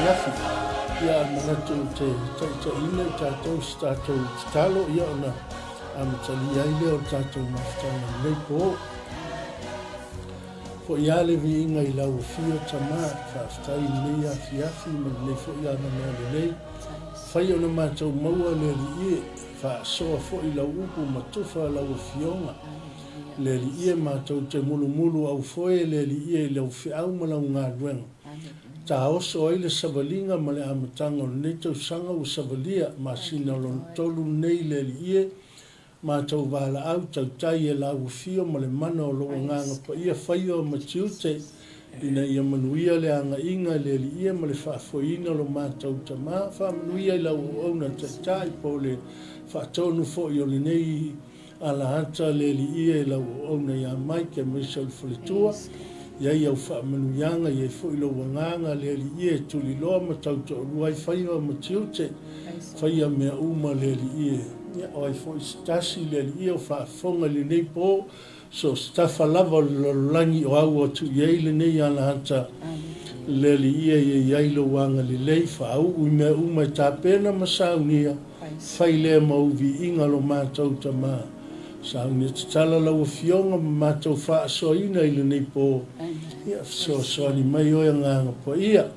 afiafi. Ia, a manatu ou te taitaiina i tatou i se tatou tatalo, ia ona amatalia ai lea o le tatou mafutaga i lenei po. Foi lava le viiga i lau afio Tama, faafetai i lenei afiafi ma lenei foi avanoa lelei. Fai ona matou maua le Alii e, faasoa foi lau upu ma tufa lau afioga. Le Alii e, matou te mulumulu aufoe le Alii e i lau feau ma lau galuega. Taoso ai le savaliga ma le amataga o lenei tausaga ua savalia, masina lona tolu lenei le Alii e, Matou valaau tautai e lau afio ma le mana o lou Agaga Paia faiva ma tiute ina ia manuia le agaiga i le Alii ma le faafoeina o lo matou Tama. Faamanuia i lau auauna taitai po o le faatonu foi o lenei alaata le Alii e lau auauna ia Mike aemaise o le faletua. I ai au faamanuiaga, i ai foi lou Agaga le Alii e tuliloa ma tautoalua ai faiva ma tiute. Faia mea uma le Alii e. Ia, o ai foi se tasi le Alii o faafofoga i lenei po, so o se tafa lava o le lalolagi o au atu i ai lenei alahata, le Alii e ia i ai lou agalelei, faauu i mea uma e tapena ma saunia, fai lea ma ou viiga lo matou Tama. Saunia tatala lau Afioga ma matou faasoaina i lenei po. Ia, fesoasoani mai oe Agaga Paia.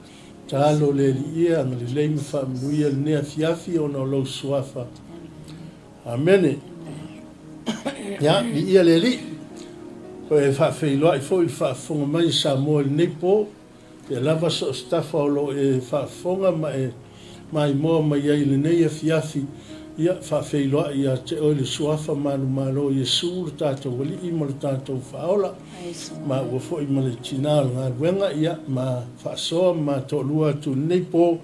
Talo le Alii e agalelei ma faamanuia lenei afiafi ona o lou Suafa. Amene. Ia, viia le Alii. Toe faafeiloai foi i le faafofoga mai a Samoa i lenei po. Pea lava so o se tafa o lo o e faafofoga ma e maimoa mai ai i lenei afiafi, ia, faafeiloai ia te oe le Suafa manumalo o Iesu lo tatou Alii ma lo tatou Faaola. Maua foi ma le tina o le galuega, ia, ma faasoa ma toalua atu i lenei po,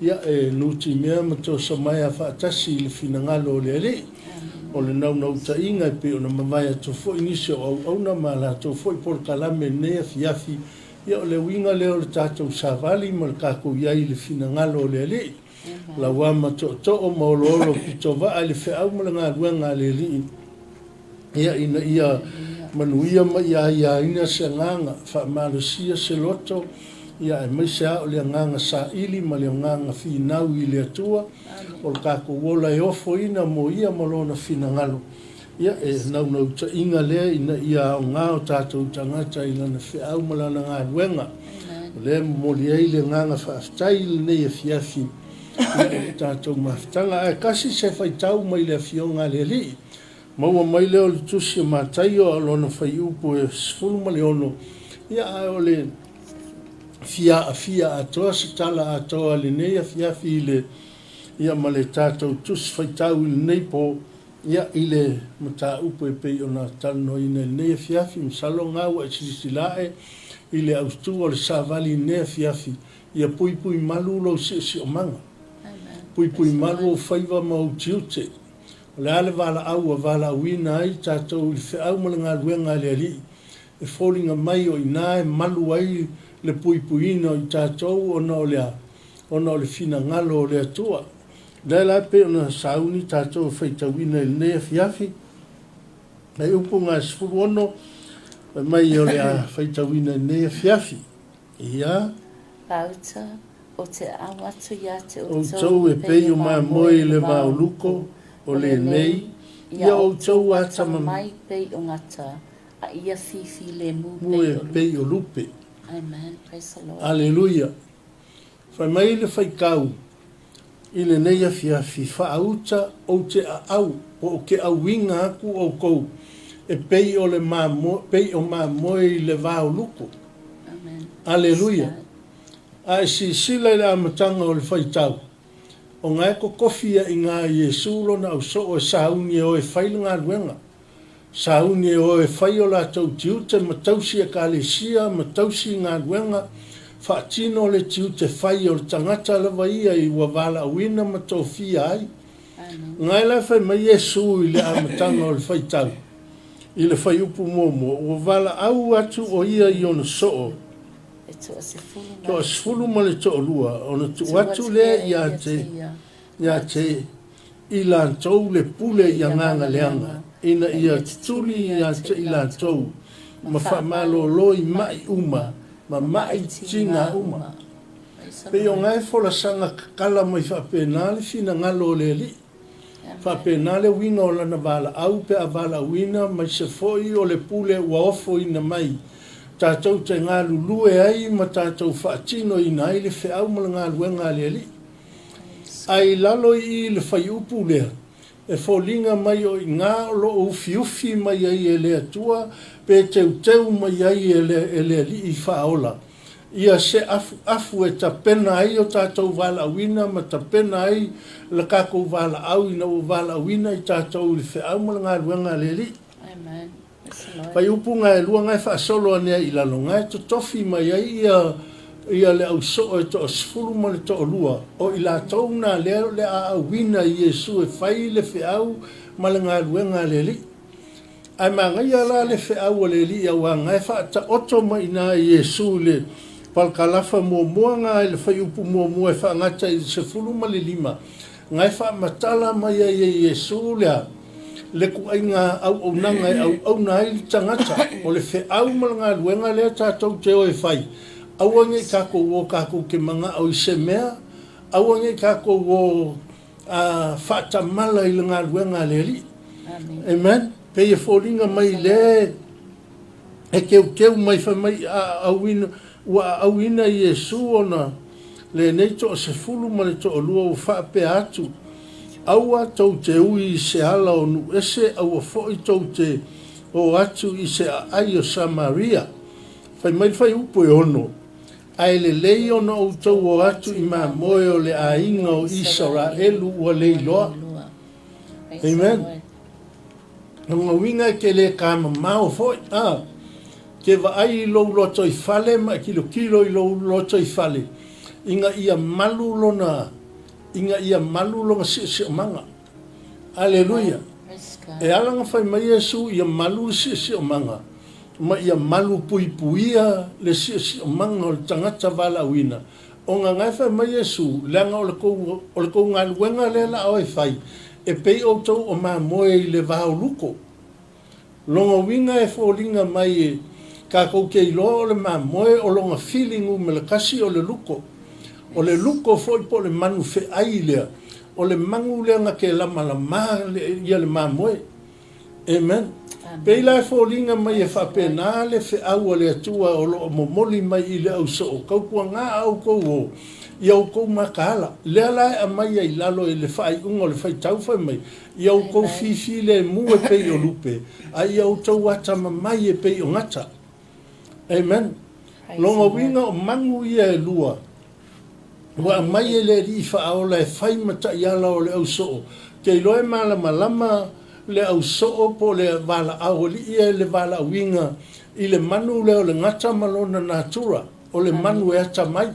ia, e nutimea ma tosomaea faatasi i le finagalo o le Alii. O le naunautaiga e pei ona mavae atu foi nisi o auauna ma a latou foi polokalame i lenei afiafi, ia, o le uiga lea o le tatou savali ma le tatou i ai i le finagalo o le Alii. Lauama tootoo ma oloolo pitovaa i le feau ma le galuega a le Alii. Ia, ina ia manuia ma ia aiaina se agaga, faamalosia se loto, ia, aemaise lava o le agaga saili ma le agaga finau i le Atua, o le tatou ola e ofoina mo Ia ma Lona finagalo. Ia, e naunautaiga lea ina ia aoga o tatou tagata i Lana feau ma Lana galuega. O lea e momoli ai le agaga faafetai i lenei afiafi i le tatou mafutaga. Ae kasi se faitau mai le Afioga a le Alii. Maua mai lea o le Tusi o Mataio a o lona fuaiupu e 16, ia, ae o le fia aafia atoa se tala atoa i lenei afiafi i le, ia, ma le tatou Tusi Faitau i lenei po, ia, i le mataupu e pei ona talanoaina i lenei afiafi. Masalo ga ua e silasila ae i le autu o le savali i lenei afiafi, ia puipui malu lou siosiomaga, puipui malu ou faiva ma ou tiute. O le a le valaau ua valaauina ai tatou i le feau ma le galuega a le Alii, e foliga mai o i ina e malu ai le puipuiina o i tatou ona o le a? Ona o le finagalo o le Atua. O lea la e pei ona sauni tatou e faitauina i lenei afiafi, nai upu ga e 16, fai mai o le a faitauina i lenei afiafi. Ia. Pauta, o te au atu ia te outou e pei o mamoe i le vaoluko, o lenei, ia outou atama mai pei o gata, a ia fifilemu pei o lupe. Amen. Praise the Lord. Aleluia. Fai mai le faitau i lenei afiafi, Faauta ou te aau, po o ke auiga aku oukou, e pei o le mamoe, pei o mamoe i le vaoluko. Amen. Aleluia. A e silasila i le amataga o le faitau, o ga e kokofi ia i Iesu lona ausoo e sauni e o e fai le galuega. Sauni e o e fai o latou tiute ma tausi ekalesia ma tausi galuega, faatino le tiute fai o le tagata lava ia i ua valaauina ma tofia ai. Ga e la fai mai Iesu i le amataga o le faitau, i le fuaiupu muamua, ua valaau atu o ia i ona soo, toasefulu ma le toalua, ona tuu atu lea ia te, ia te i latou le pule i agaga leaga, ina ia tutuli ia te i latou ma faamalolo i maʻi uma ma maʻi tiga uma. Pei o gae folasaga kakala mai faapena le finagalo o le Alii. Faapena le uiga o lana valaau pe a valaauina maise foi o le pule ua ofoina mai tatou te galulue ai ma tatou faatinoina ai le feau ma le galuega a le Alii. Ae i lalo i i le fuaiupu lea, e foliga mai o iga o lo o ufiufi mai ai e le Atua pe teuteu mai ai e le Alii Faaola ia se afuafu e tapena ai o tatou valaauina ma tapena ai le tatou valaau ina ua valaauina i tatou i le feau ma le galuega a le Alii. Fuaiupu ga e lua ga e faasolo anea i lalo ga e totofi mai ai ia ia le au soo e toasefulu ma le toalua, o i latou na lea o le a auina i Iesu e fai le feau ma le galuega a le Alii. Ae manaia la le feau a le Alii auā ga e faataoto mai ina e Iesu i le palakalafa muamua ga i le fuaiupu muamua e faagata i le 15, ga e faamatala mai ai e Iesu lea le kuaiga auaunaga e auauna ai le tagata. O le feau ma le galuega lea tatou te o e fai, aua nei tatou o tatou te manao i se mea, aua nei tatou o faatamala i le galuega a le Alii. Amen. Pei e foliga mai lea e teuteu mai fai mai auina, ua aauina Iesu ona lenei toasefulu ma le toalua ua faapea atu, Aua tou te ui i se ala o nuu ese, aua foi tou te o atu i se aai o Samaria. Fai mai le fuaiupu e 6, Ae lelei ona outou o atu i mamoe o le aiga o Isaraelu ua leiloa. Amen. Lona uiga e te le kamamao foi, a. Ke vaai i lou lotoifale ma e kilokilo i lou lotoifale, ina ia malu lona, ina ia malu lona siosiomaga. Aleluia! E ala ona fai mai Iesu ia malu le siosiomaga, ma ia malu puipuia le siosiomaga o le tagata valaauina, ona na e fai mai Iesu, leaga o le kou, o le kou galuega lea la oe fai, e pei outou o mamoe i le vao luko. Lona uiga e foliga mai e tatou te iloa o le mamoe o lona fili numera tasi o le luko. O le luko foi po o le manu feai lea, o le manu lea na te lamalama ia le mamoe. Amen. Pei la e foliga mai e faapena le feau a le Atua o lo o momoli mai i le au soo, tautuaga a outou o ia outou mataala. Lea la e aumai ai i lalo i le faaiuga o le faitau fai mai, Ia outou fifilemu e pei o lupe, a ia outou atamamai e pei o gata. Amen. Lona uiga o manu ia e lua, ua aumai e le Alii Faaola e fai ma taiala o le au soo. Te iloa e malamalama le au soo po o le valaau alii e le valaauina i le manu lea o le gata ma lona natura, o le manu e atamai.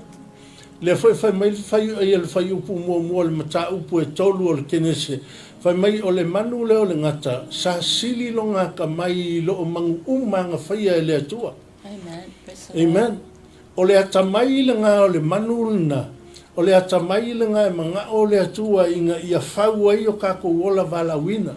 Lea foi fai mai fai ia le fuaiupu muamua o le mataupu e tolu o le Kenese, fai mai o le manu lea o le gata, sa sili lona atamai i loo manu uma ana faia e le Atua. Amen. O le atamai lena o le manu lena, o le atamai lena e manao le Atua ina ia fau ai o tatou ola valaauina.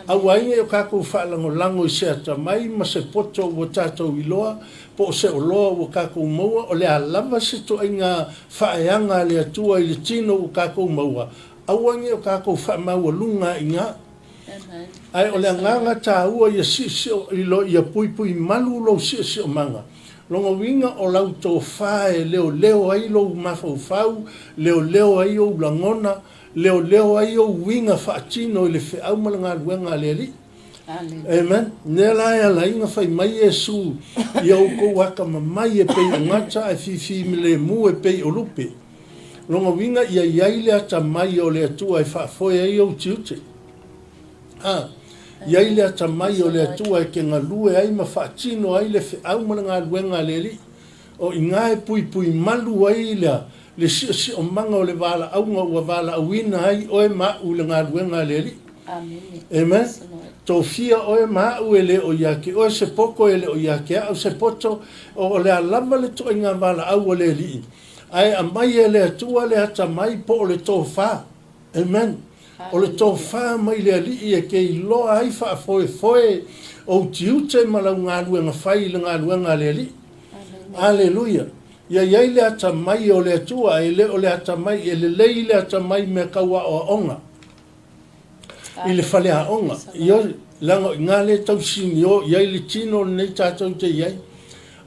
Aua ai nei o tatou faalagolago i se atamai ma se poto ua tatou iloa, po o se oloa ua tatou maua, o le a lava se ituaiga faaeaga a le Atua i le tino ua tatou maua, aua nei o tatou faamaualuga i ina. Ae o le agaga taua ia siosio ia puipui malu lou siosiomaga. Lona uiga o lau tofa e leoleo ai lou mafaufau, leoleo ai ou lagona, leoleo ai ou uiga faatino i le feau ma le galuega a le Alii. Amen. Lea la e ala ai ona fai mai Iesu, Ia outou atamamai e pei o gata ae fifilemu e pei o lupe. Lona uiga ia i ai le atamai o le Atua e faafoe ai ou tiute. A, i ai le atamai o le Atua e te galue ai ma faatino ai le feau ma le galuega a le Alii. O i ina e puipui malu ai le le siosiomaga o le valaauga ua valaauina ai oe ma a'u i le galuega a le Alii. Amen. Tofia oe ma a'u e le o ia te oe se poto e le o ia te a'u se poto, o le a lava le ituaiga valaau a le Alii, ae aumai e le Atua le atamai po o le tofa. Amen. O le tofa mai le Alii e te iloa ai faafoefoe ou tiute ma lau galuega fai i le galuega a le Alii. Aleluia. Ia i ai le atamai o le Atua, e le o le atamai, e lelei le atamai i mea tau aoaoga, i le faleaoga. Ioe, leaga o i ina lea e tausinio i ai le tino lenei tatou te i ai.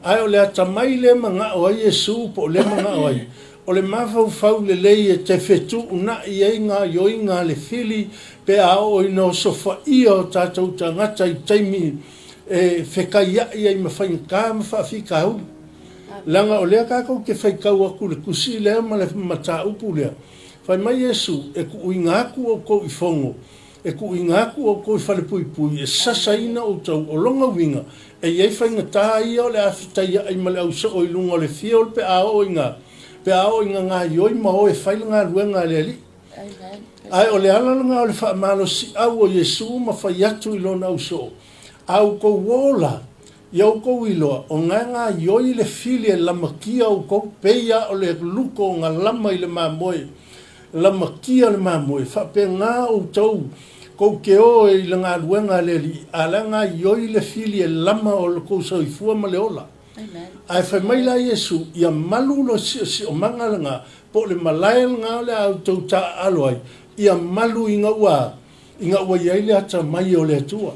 Ae o le atamai lea e manao ai Iesu po o lea e manao ai, o le mafaufau lelei e te fetuunai ai gaoioiga a le fili pe a oo ina osofaia o tatou tagata i taimi e fekaiai ai ma faigata ma faafitauli. Leaga o lea tatou te faitau atu i le tusi lea ma le mataupu lea, fai mai Iesu, E tuuina atu outou i fono, e tuuina atu outou i falepuipui e sasaina outou, o lona uiga, e i ai faigata ia o le a fetaiai ma le ausoo i luga o le field pe a oo ina, pe a oo ina gaioi ma o e fai le galuega a le Alii. Ae o le ala lena o le faamalosiau o Iesu ma fai atu i lona ausoo, A outou ola, Ia outou iloa, o na e gaioi le fili e lamatia outou, pei a o le luko o na lama i le mamoe, lamatia le mamoe, faapena outou kou te o i le galuega a le Alii, a la e gaioi le fili e lama o lo tou soifua ma le ola. Ae fai mai la Iesu, Ia malu lo siosiomaga lena, po o le malae lena o le a outou taaalo ai, ia malu ina ua ina ua i ai le atamai o le Atua.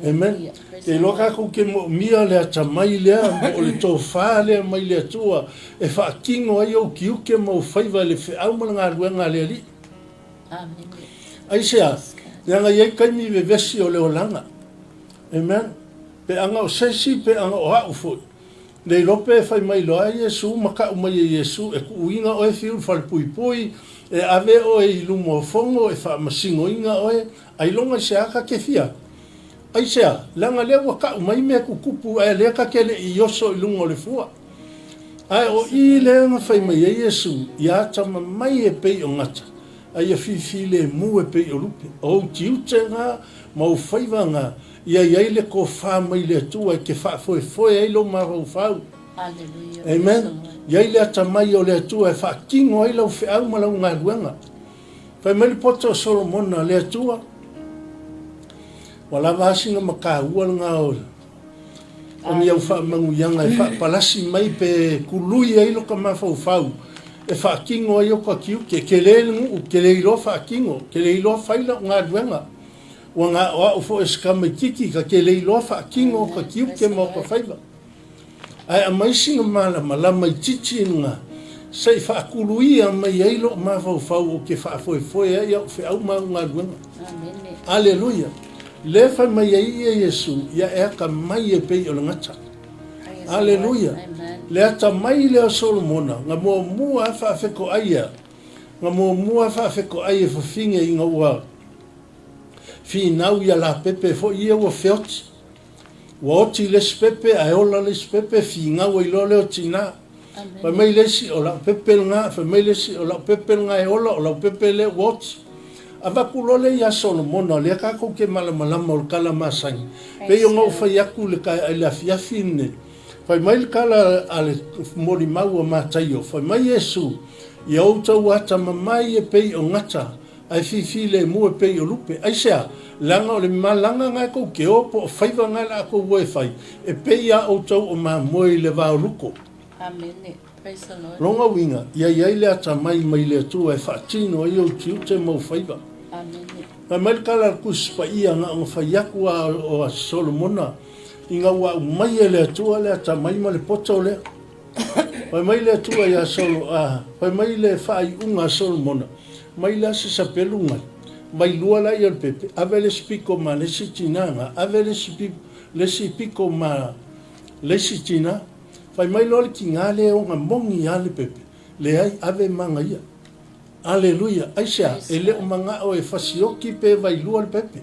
Amen. Te iloa tatou ke moomia le atamai lea mo o le tofa lea mai le Atua e faatino ai ou tiute ma ou faiva i le feau ma le galuega a le Alii. Aisea? Leaga e i ai taimi vevesi o le olaga. Amen. Pe ana o se isi, pe ana o au foi. Le iloa pe fai mai loa e Iesu ma kau mai e Iesu, e kuuina oe fiu i le falepuipui, e ave oe i luma o fono, e faamasinoina oe, ailoga i se a ka te fia? Aisea? Leaga lea ua kau mai mea tutupu ae lea ka te le i oso i luga o le fua. Ae o i lea na fai mai ai Iesu, ia atamamai e pei o gata, a ia filemu e pei o lupe. O ou tiute na ma ou faiva na, Ia i ai le tofa mai le Atua e te faafoefoe ai lou mafaufau. Amen. I ai le atamai o le Atua e faatino ai lau feau ma lau galuega. Fai mai le poto o Solomona, le Atua, ua lava a sina mataua lena o o ni au faamanuiaga e faapalasi mai pe kului ai loka mafaufau e faatino ai oka tiute. Tele le nuu, tele iloa faatino, tele iloa fai lau galuega. Ua na o au foi e se tamaititi ka te le iloa faatino o ka tiute ma o ka faiva. Ae aumai sina malamalama itiiti lena se i faakuluia mai ai lou mafaufau ou te faafoefoe ai au feau ma au galuega. Aleluia! Lea e fai mai ai ia Iesu, Ia e atamai e pei o le gata. Aleluia! Le atamai lea o Solomona, na muamua lava faafetoai ea, na muamua lava faafetoai e fafine ina ua Finau ia lapepe foi ia ua feoti. Ua oti le isi pepe ae ola le isi pepe, finau ai loa lea o tina. Fai mai le isi, o lau pepe lena, fai mai le isi, o lau pepe lena e ola, o lau pepe lea ua oti. Avatu loa lea ia Solomona, o lea tatou te malamalama o le tala masani. Pei ona ou fai atu i le, i le afiafi lenei. Fai mai le tala a le molimau a Mataio, fai mai Iesu, Ia outou atamamai e pei o gata, Ae filemu e pei o lupe. Aisea? Leaga o le malaga na e kou te o po o faiva na e laakou ua e fai, e pei a outou o mamoe i le va o luko. Amene. Praise the Lord. Lona uiga, ia i ai le atamai mai le Atua e faatino ai ou tiute ma ou faiva. Amene. Fai mai le tala a le Tusi Paia, na ona fai atu a o Solomona, ina ua aumai e le Atua le atamai ma le poto lea. Fai mai le Atua iā Solo, a, fai mai le faaiuga a Solomona, mai le ase sapelu ngai, mai lua laia o le pepe, ave le isi piko ma le isi tina nga, ave le isi pi, le isi piko ma le isi tina. Fai mai loa le tina lea e ona moni a le pepe, leai, ave magaia. Aleluia! Aisea? E le o manao e fasioki pe vailua le pepe.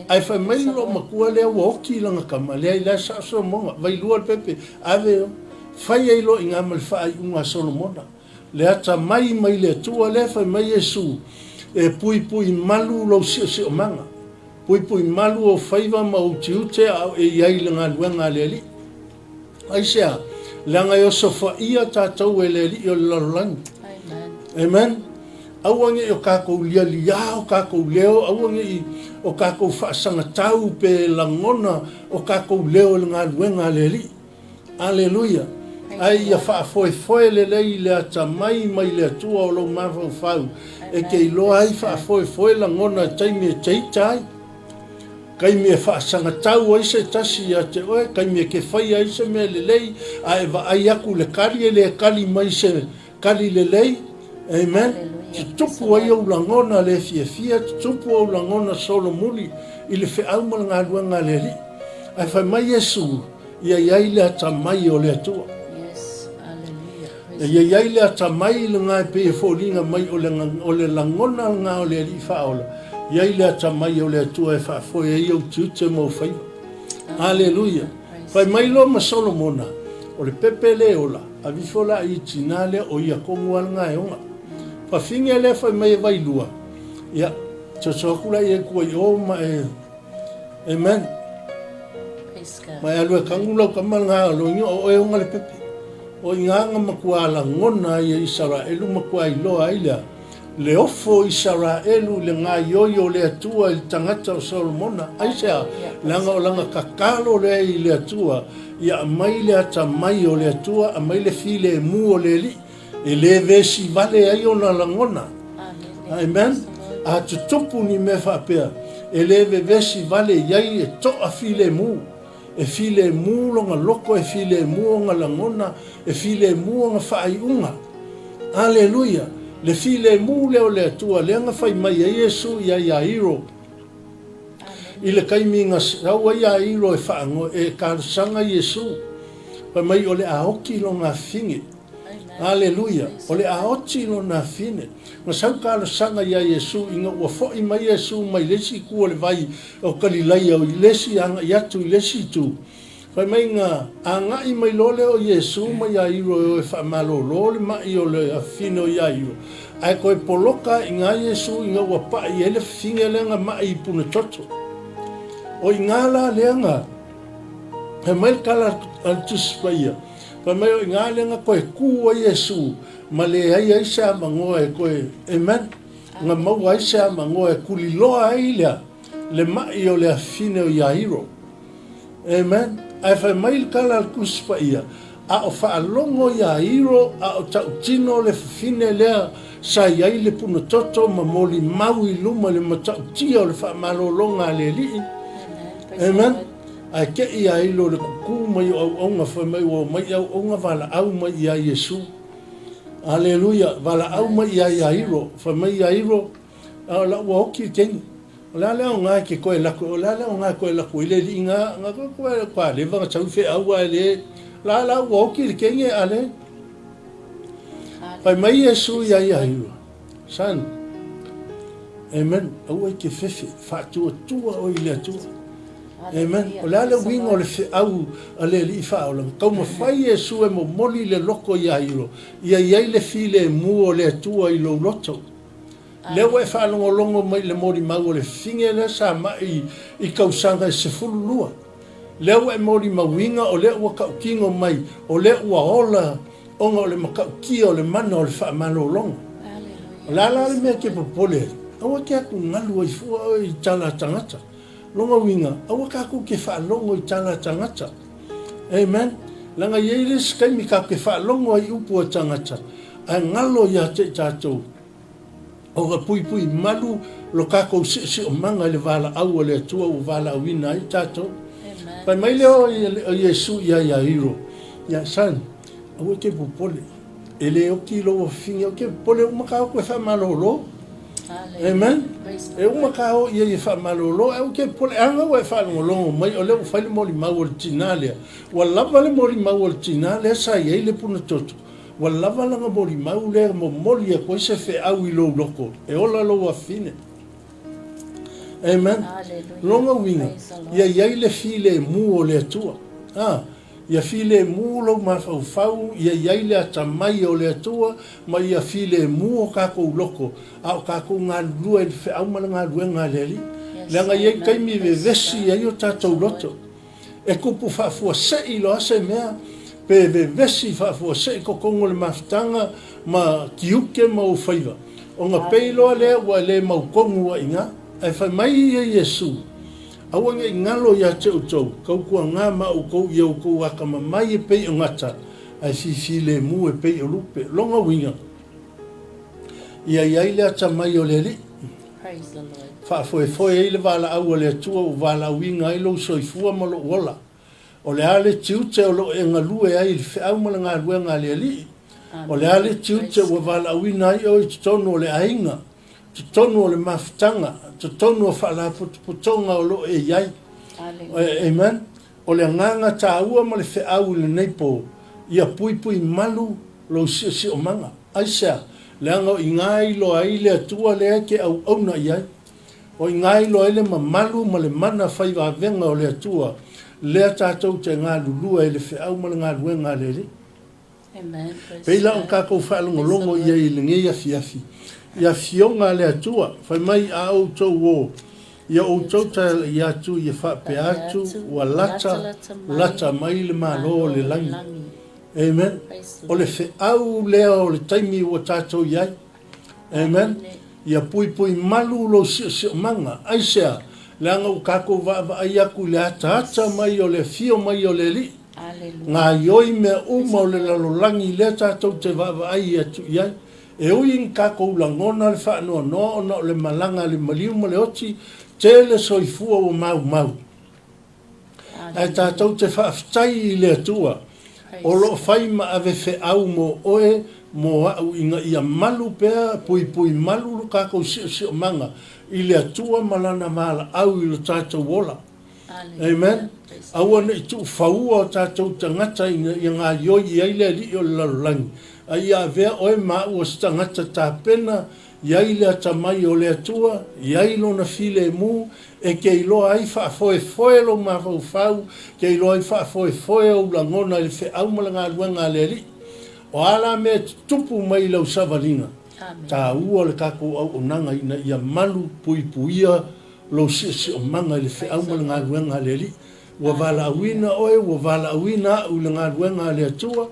Ae fai mai le loomatua lea ua oti i lana tama, leai la e sao Solomona, vailua le pepe, ave o, fai ai loa i ina ma le faaiuga a Solomona. Le atamai mai le Atua lea fai mai Iesu, e puipui malu lou siosiomaga, puipui malu ou faiva ma ou tiute a o e i ai i le galuega a le Alii. Aisea? Leaga e osofaia tatou e le Alii o le lalolagi. Amen. Aua ne i o tatou lialiā o tatou leo, aua ne i o tatou faasagatau pe lagona o tatou leo i le galuega a le Alii. Aleluia. Ae ia faafoefoe lelei le atamai mai le Atua o lou mafaufau e te iloa ai faafoefoe lagona i taimi e te ita ai, taimi e faasagatau ai se tasi ia te oe, taimi e te faia ai se mea lelei a e vaai atu i le kali e le kali mai se kali lelei. Amen. Tutupu ai ou lagona le fiafia, tutupu ou lagona solomuli i le feau ma le galuega a le Alii. Ae fai mai Iesu, Ia i ai le atamai o le Atua. Ia i ai le atamai lena e pei e foliga mai o le, o le lagona lena o le Alii Faaola, i ai le atamai o le Atua e faafoe ai ou tiute ma ou faiva. Aleluia! Fai mai loa ma Solomona, O le pepe le ola, ave ifo la i tinā lea o ia tonu lava lena e oga. Fafine lea fai mai e Vailua, ia, soso atu la ia i tua i o ma e Amen. Ma e alu e kanu lau tama lena o loiga o oe oga le pepe. O iga na matua lagona ai e Isaraelu matua iloa ai lea le ofo o Isaraelu i le gaioi o le Atua i le tagata o Solomona. Aisea? Leaga o lana tatalo lea i le Atua ia aumai le atamai o le Atua, aumai le filemu o le Alii. E le vesi vale ai ona lagona. Amen. A tutupu ni mea faapea, e le vevesi vale i ai e toa filemu. E filemu lona loko, e filemu ona lagona, e filemu ona faaiuga. Aleluia! Le filemu lea o le Atua, lea na fai mai ai Iesu ia Iairo, i le taimi na sau ai Iairo e faano, e talosaga Iesu, fai mai o le a oti lona afine. Aleluia! O le a oti lona afine. Na sau talosaga iā Iesu ina ua foʻi mai Iesu mai le isi itu o le vai o Kalilaia i le isi agaʻi atu i le isi itu. Fai mai na agaʻi mai loa lea o Iesu ma Iairo e o e faamalōlō le maʻi o le afine o Iairo, ae toe poloka iga Iesu ina ua paʻi ai le fafine lea na maʻi i Punatoto. O iga la lea na fai mai le tala a le Tusi Paia, Fai mai o iga lea na toe ku ai Iesu ma leai ai se avanoa e toe, amen, na maua ai se avanoa e kuliloa ai lea le maʻi o le afine o Iairo. Amen. Ae fai mai le tala a le Tusi Paia, a o faalogo Iairo a o tautino le fafine lea sa i ai le punatoto ma molimau i luma i le matautia o le faamalologa a le Alii. Amen. Ae te i a ilo le kuku mai o auauna fai mai ua omai i auauna valaau mai ia Iesu. Aleluia, valaau mai ia Iairo, fai mai Iairo, a o la ua oki le keni. O le a le aoga e ke koe lako, o le a le aoga e koe lako i le alii nga, nga koe koe kua leva nga sau i feau ae le, la la ua oki le keni a le. Fai mai Iesu ia Iairo, Son, amen, aua e te fefe, faatuatua oe i le Atua. Amen. O le a le uiga o le feau a le Alii Faaola? Taumafai Iesu e momoli le loto iā Ilo, ia i ai le filemu o le Atua i lou loto. Lea ua e faalogologo mai i le molimau o le fine lea sa maʻi i tausaga e 12. Lea ua e molimauina o lea ua tautino mai o lea ua ola ona o le matautia o le mana o le faamalologa. O le a la le mea e te popole ai? Aua te atugalu ai fua oe i tala a tagata. Lona uiga, aua tatou te faalogo i tala a tagata. Amen. Leaga e i ai le isi taimi tatou te faalogo ai i upu a tagata, ae galo ia te i tatou, o ka puipui malu lo tatou siosiomaga i le valaau a le Atua ua valaauina ai tatou. Fai mai lea o Iesu ia Iairo, Ia, son, aua e te popole. E le oti lou afafine, ou te popole uma ka o e faamalolo. Amen. E uma ka o ia e faamalolo, ae ou te popole aga ua e faalogologo mai o lea ua fai le molimau o le tinā lea. Ua lava le molimau o le tinā lea sa i ai le punatoto. Ua lava lana molimau lea e momoli atu ai se feau i lou loko e ola lou afafine. Amen. Lona uiga, ia i ai le filemu o le Atua. Ah, Ia filemu lou mafaufau, ia i ai le atamai o le Atua, ma ia filemu o takou loko, a o takou galulue i le feau ma le galuega a le Alii. Leaga e i ai taimi e vevesi ai o tatou loto. E kupu faafuasei loa se mea, pe vevesi faafuasei totonu o le mafutaga ma tiute ma ou faiva, ona pei loa lea ua le mautonu ai ina. Ae fai mai ia Iesu, Aua ne i galo ia te outou, tautuagā ma outou i a outou akamamai e pei o gata, Ae fifilemu e pei o lupe. Lona uiga, ia i ai le atamai o le Alii. Faafoefoe ai le valaau a le Atua ua valaauina ai lou soifua ma lou ola. O le a le tiute o lo o e galue ai i le feau ma le galuega a le Alii? O le a le tiute ua valaauina ai oe i totonu o le aiga, totonu o le mafutaga, totonu o faalapotopotoga o lo o e i ai? Amen. O le agaga taua ma le feau i lenei po, ia puipui malu lou siosiomaga. Aisea? Leaga o iga e iloa ai le Atua lea e te auauna i ai. O iga e iloa ai le mamalu ma le mana fai vavega o le Atua lea tatou te galulue ai i le feau ma le galuega a le Alii. Pei la ona tatou faalogologo i ai i lenei afiafi i afioga a le Atua, fai mai, A outou o, ia outou talai atu ia faapea atu, ua lata, lata mai le Malo o le lagi. Amen. O le feau lea o le taimi ua tatou i ai. Amen. Ia puipui malu lou siosiomaga. Aisea? Leaga ua tatou vaavaai atu i le ataata mai o le afio mai o le Alii. Gaioi mea uma o le lalolagi lea tatou te vaavaai atu i ai. E ui ina tatou lagona le faanoanoa ona o le malaga a le maliu ma le oti, tele soifua ua maumau. Ae tatou te faafetai i le Atua o lo o fai ma ave feau mo oe mo a'u ina ia malu pea, puipui malu lo tatou siosiomaga i le Atua ma Lana valaau i lo tatou ola. Amen. Aua ne i tuufaua o tatou tagata ina ia gaioi i ai le alii o le lalolagi, a ia avea oe ma a'u o se tagata tapena I ai le atamai o le Atua, i ai Lona filemu, e te iloa ai faafoefoe lou mafaufau, te iloa ai faafoefoe ou lagona i le feau ma le galuega a le Alii. O a la mea e tutupu mai i lau savaliga, taua le tatou auaunaga ina ia malu puipuia lou siosiomaga i le feau ma le galuega a le Alii. Ua valaauina oe, ua valaauina a'u i le galuega a le Atua,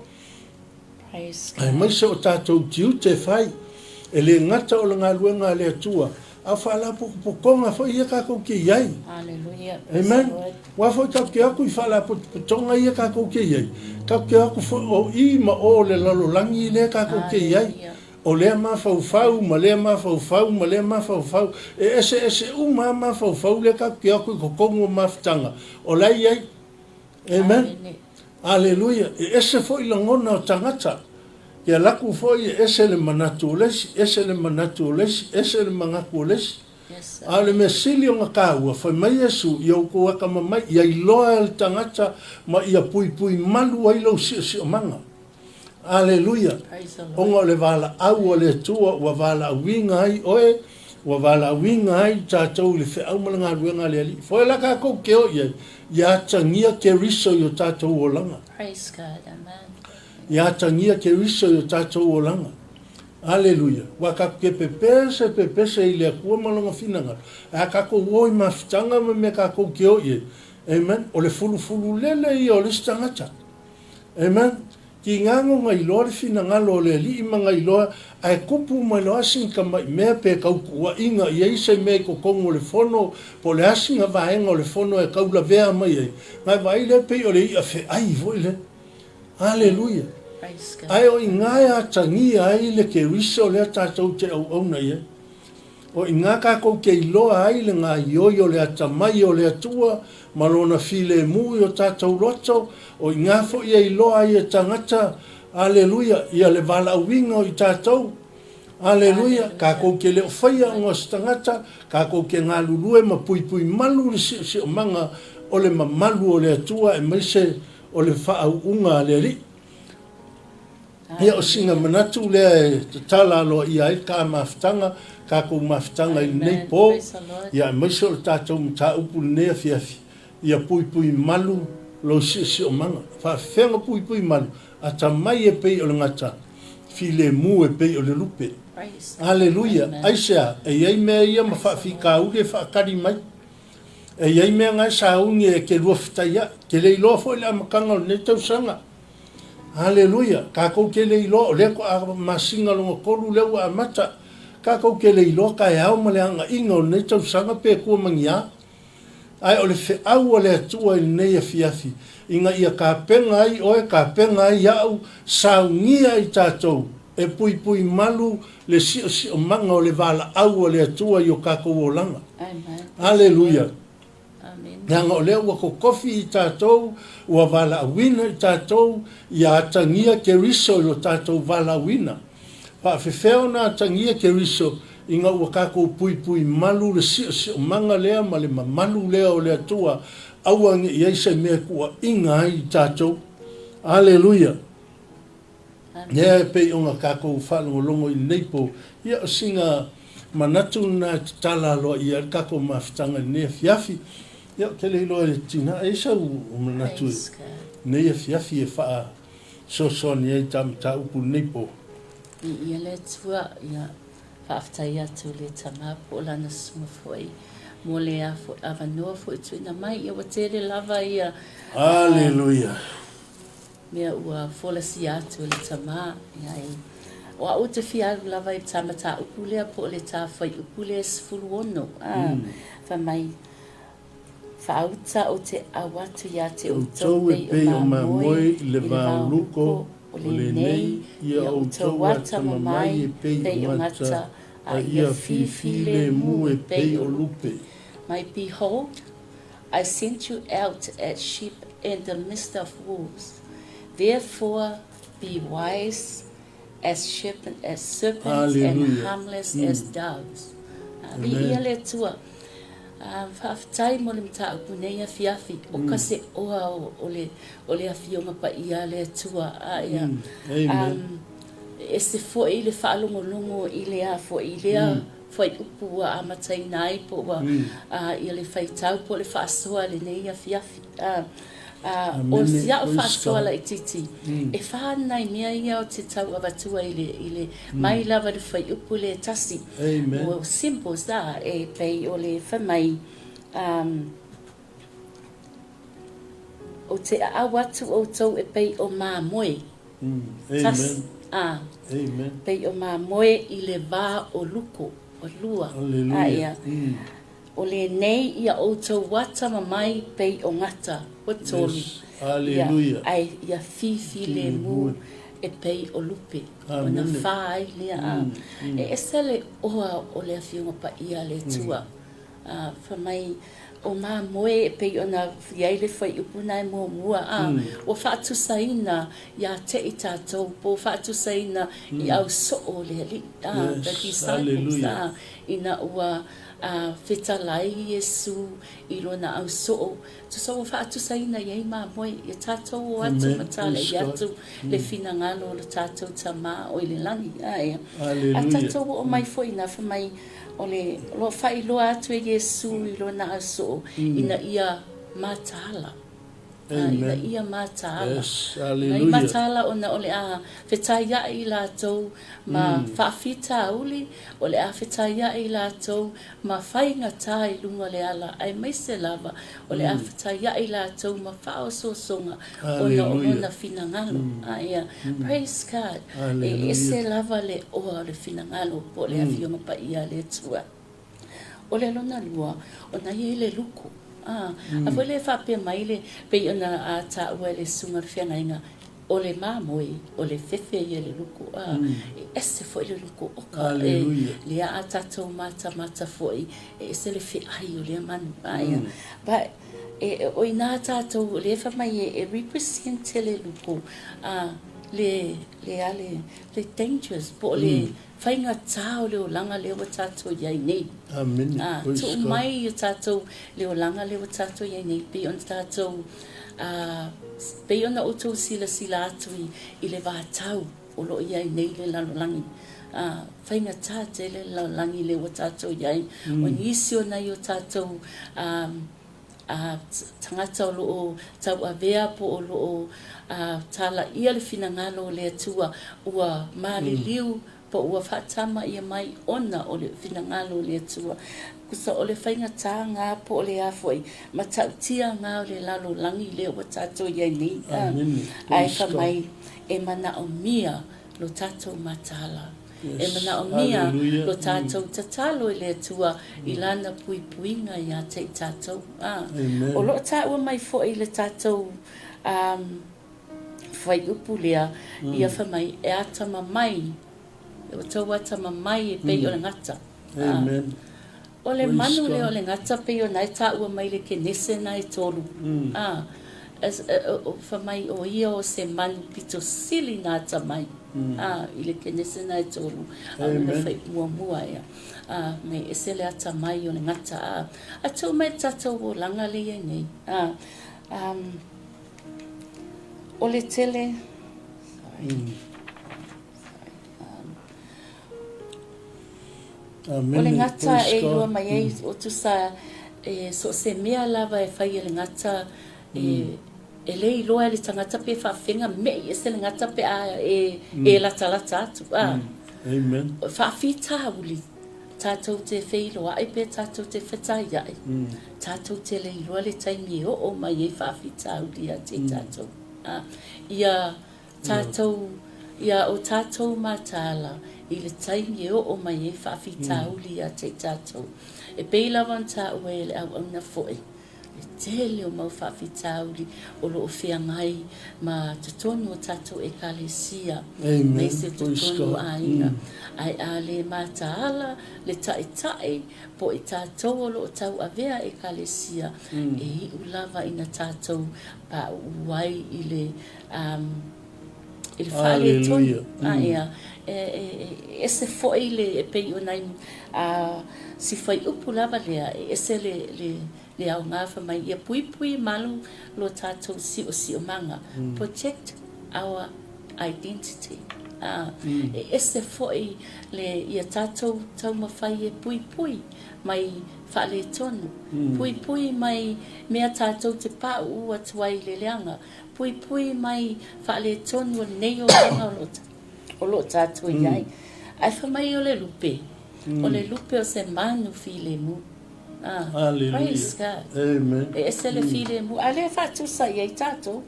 Aemaise o tatou tiute e fai, e le gata o le galuega a le Atua, a o faalapotopotoga foi ia tatou te i ai. Amen. Aua foi tatou te o atu i faalapotopotoga ia tatou te i ai, tatou te o atu foi o i ma o o le lalolagi lea tatou te i ai. O lea mafaufau ma lea mafaufau ma lea mafaufau, e eseese uma lava mafaufau lea tatou te o atu i totonu o mafutaga o la e i ai. Amen. Aleluia. E ese foi lagona o tagata. Ia laku foi e ese le manatu o le isi, ese le manatu o le isi, ese le manatu o le isi. A o le mea sili ona taua, fai mai Iesu, ia outou atamamai, ia iloa e le tagata ma ia puipui malu ai lou siosiomaga. Aleluia! Ona o le valaau a le Atua ua valaauina ai oe, ua valaauina ai tatou i le feau ma le galuega a le Alii. Foe la tatou te o i ai, ia atagia Keriso i o tatou olaga. Ia atagia Keriso i o tatou olaga. Aleluia! Ua tatou te pepese, pepese i le Atua ma Lona finagalo, ae a tatou o i mafutaga ma mea tatou te o i ai, amen, o le fulufululele ia o le isi tagata. Amen. Tigago na iloa le finagalo o le Alii ma na iloa ae kupu mai loa sina tamai mea pe tau tuuaiga i ai se mea i totonu o le fono po o le a sina vaega o le fono e tau lavea mai ai, na e vaai lea pei o le i'a fe'ai foi lea. Aleluia! Ae o iga e atagia ai le Keriso lea tatou te auauna i ai. O i ina tatou te iloa ai le gaoioi o le atamai o le Atua ma Lona filemu i o tatou loto, o i ina foi e iloa ai e tagata, aleluia, ia le valaauina o i tatou. Aleluia! Tatou te le o faia ona o se tagata, tatou te galulue ma puipui malu le siosiomaga o le mamalu o le Atua aemaise o le faauuga a le Alii. Ia, o sina manatu lea e tatala aloaia ai ka mafutaga, tatou mafutaga i lenei po, ia aemaise o le tatou mataupu i lenei afiafi, ia puipui malu lou siosiomaga. Faafefea puipui malu? Atamai e pei o le gata, filemu e pei o le lupe. Aleluia! Aisea? E i ai mea ia ma faafitauli e faatali mai. E i ai mea na e sauni e te luafitai a'i. Te le iloa foi le amataga o lenei tausaga. Aleluia! Tatou te le iloa, o lea toa masina lona tolu lea ua amata. Tatou te le iloa taeao ma le agaiga o lenei tausaga pe tua ma ni a. Ae o le feau a le Atua i lenei afiafi, ina ia tapena ai oe, tapena ai au, saunia i tatou e puipui malu le siosiomaga o le valaau a le Atua i o tatou olaga. Aleluia! Leaga o lea ua totofi i tatou, ua valaauina i tatou, ia atagia Keriso i lo tatou valaauina. Faafefea ona atagia Keriso ina ua tatou puipui malu le siosiomaga lea ma le mamalu lea o le Atua, aua ne i i ai se mea e tuuaina ai i tatou. Aleluia! Lea e pei ona tatou faalogologo i lenei po, ia o sina manatu lena e tatala aloaia ai le tatou mafutaga i lenei afiafi. Ia ou te le iloa e tina e i ai sau manatu i lenei afiafi e faasoasoani ai i ta mataupu i lenei po. Viia le Atua, ia faafetai atu i le Tama po o lana susuga foi mo le avanoa foi tuuina mai. Ia ua tele lava ia Aleluia. Mea ua folasia atu e le tama, ia e. O au ou te fia alu lava i ta mataupu lea po o le ta fuaiupu lea e 16, a, fai mai, Faauta ou te au atu iā te outou e pei o mamoe i le vao luko, o lenei, ia outou atamamai e pei o gata, a ia fifilemu e pei o lupe. Mai behold, I sent you out as sheep in the midst of wolves. Therefore, be wise as serpent, as serpents and harmless as doves. Viia le Atua. Faafetai mo le mataupu nei afiafi, o ka se oa o le o le Afioga Paia a le Atua. Ia, e ese foi le faalogologo i le a foi i lea fuaiupu ua amataina ai po ua ia le faitau po o le faasoa i lenei afiafi. O si a'u faasoa laitiiti, e fa nai mea ia ou te tau avatua i le, i le, mai lava i le fuaiupu lea e tasi. Ua simple sa, e pei o le fai mai, Ou te aau atu outou e pei o mamoe. Tas, a, pei o mamoe i le va o luko, o lua. A ia, o lenei ia outou atamamai pei o gata, ua tolu. Ia, ae ia fifilemu e pei o lupe. Ona fa ai lea, a. E ese le oa o le Afioga Paia a le Atua. A, fai mai, o mamoe e pei ona i ai le fuaiupu na e muamua, a, ua faatusaina iā te i tatou, po ua faatusaina i au soo o le Alii, a, the disciples, a, ina ua fetalai Iesu i lona au soo, tusa ua faatusaina i ai mamoe, ia tatou o atu ma talai atu le finagalo o le tatou Tama o i le lagi, a, a tatou oo mai foi ina, fai mai, O le o lo o faailoa atu e Iesu i lona aso ina ia mataala. Ina ia mataala. Yes, hallelujah. Ina ia mataala ona o le a fetaiaʻi i latou ma faafitauli, o le a fetaiaʻi i latou ma faigata i luga o le ala, aemaise lava o le a fetaiaʻi i latou ma faaosoosoga ona o lona finagalo. Aia, praise God. E ese lava le oa o le finagalo po o le Afioga Paia a le Atua. O le lona lua, ona i ai le luku. A, a foi lea e faapea mai le, pei ona taua e le Susuga o le Feagaiga, o le mamoe, o le fefe ia i le luku. A, e ese foi le luku oka. E, lea a tatou matamata foi, e ese le feai o lea manu. Aia, but, e, o inā tatou, o lea e fai mai e, e represent le luku, a, le, le a le, le dangers, po o le faigata o le olaga lea ua tatou i ai nei. Amene. A, Praise tuu God. mai i tatou le olaga lea ua tatou i ai nei, pei ona tatou, a, pei ona outou silasila atu i, i le vatau o lo o i ai nei le lalolagi. A, faigata tele le lalolagi lea ua tatou i ai. O nisi o nai o tatou, a, a tagata o lo o tauavea po o lo o talaia le finagalo o le Atua ua maliliu po ua faatama ia mai ona o le finagalo o le Atua. Tusa o le faigata na po o le a foi matautia na o le lalolagi lea ua tatou i ai nei. Ae fai mai e manaomia lo tatou mataala. E manaomia lo tatou tatalo i le Atua i Lana puipuiga ia te i tatou. O lo o taua mai foi i le tatou fuaiupu lea, ia fai mai, e atamamai, e outou atamamai e pei o le gata. O le manu lea o le gata pei ona e taua mai le Kenese na e tolu. Fai mai o ia o se manu pito sili na atamai i le Kenese na e tolu. A o le fai muamua ea. Me ese le atamai o le gata. A tuu mai le tatou olaga lea i ai nei. O le tele... Sorry. O le gata e iloa mai ai, o tusa e so o se mea lava e fai e le gata, e le iloa e le tagata pe faafefea me'i ese le gata pe a e latalata atu. Amen. Faafitauli, tatou te feiloai pe tatou te fetaiai, tatou te le iloa le taimi e oo mai ai faafitauli ia te tatou. Ia Tatou, ia o tatou mataala i le taimi e oo mai ai faafitauli ia te i tatou. E pei lava ona taua e le auauna foi, le tele o mau faafitauli o lo o feagai ma totonu o tatou Ekalesia, aemaise totonu o aiga. Ae a le mataala le Taitai po o i tatou o lo o tauavea Ekalesia, e iu lava ina tatou pauu ai i le i le faaletonu. Ea, e ese foi le, e pei o nai si fuaiupu lava lea, e ese le aoga fai mai ia puipui malu lo tatou siosiomaga, protect our identity. E ese foi le, ia tatou taumafai e puipui mai faaletonu, puipui mai mea tatou te pauu atu ai i le leaga, Puipui mai faaletonu o lenei olaga o lo o tatou i ai. Ae fai mai o le lupe, o le lupe o se manu filemu. Praise God. E ese le filemu, a lea e faatusa i ai tatou.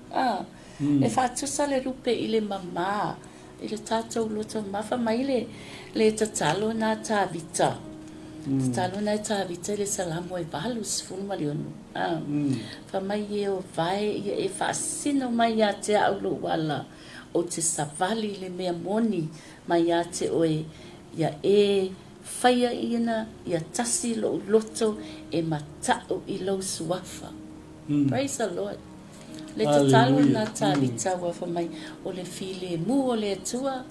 E faatusa le lupe i le mama I le tatou loto mafa mai le le tatalo na Tavita. Tatalo na Tavita i le Salamo e 86. Fa mai e o vae ia e faasino mai ia te au lou ala, ou te savali le mea moni mai ia te oe, ia e faia ina ia tasi lou loto e mataʻu i lou suafa. Praise the Lord. Le tatalo na Tavita ua fai mai, o le filemu o le Atua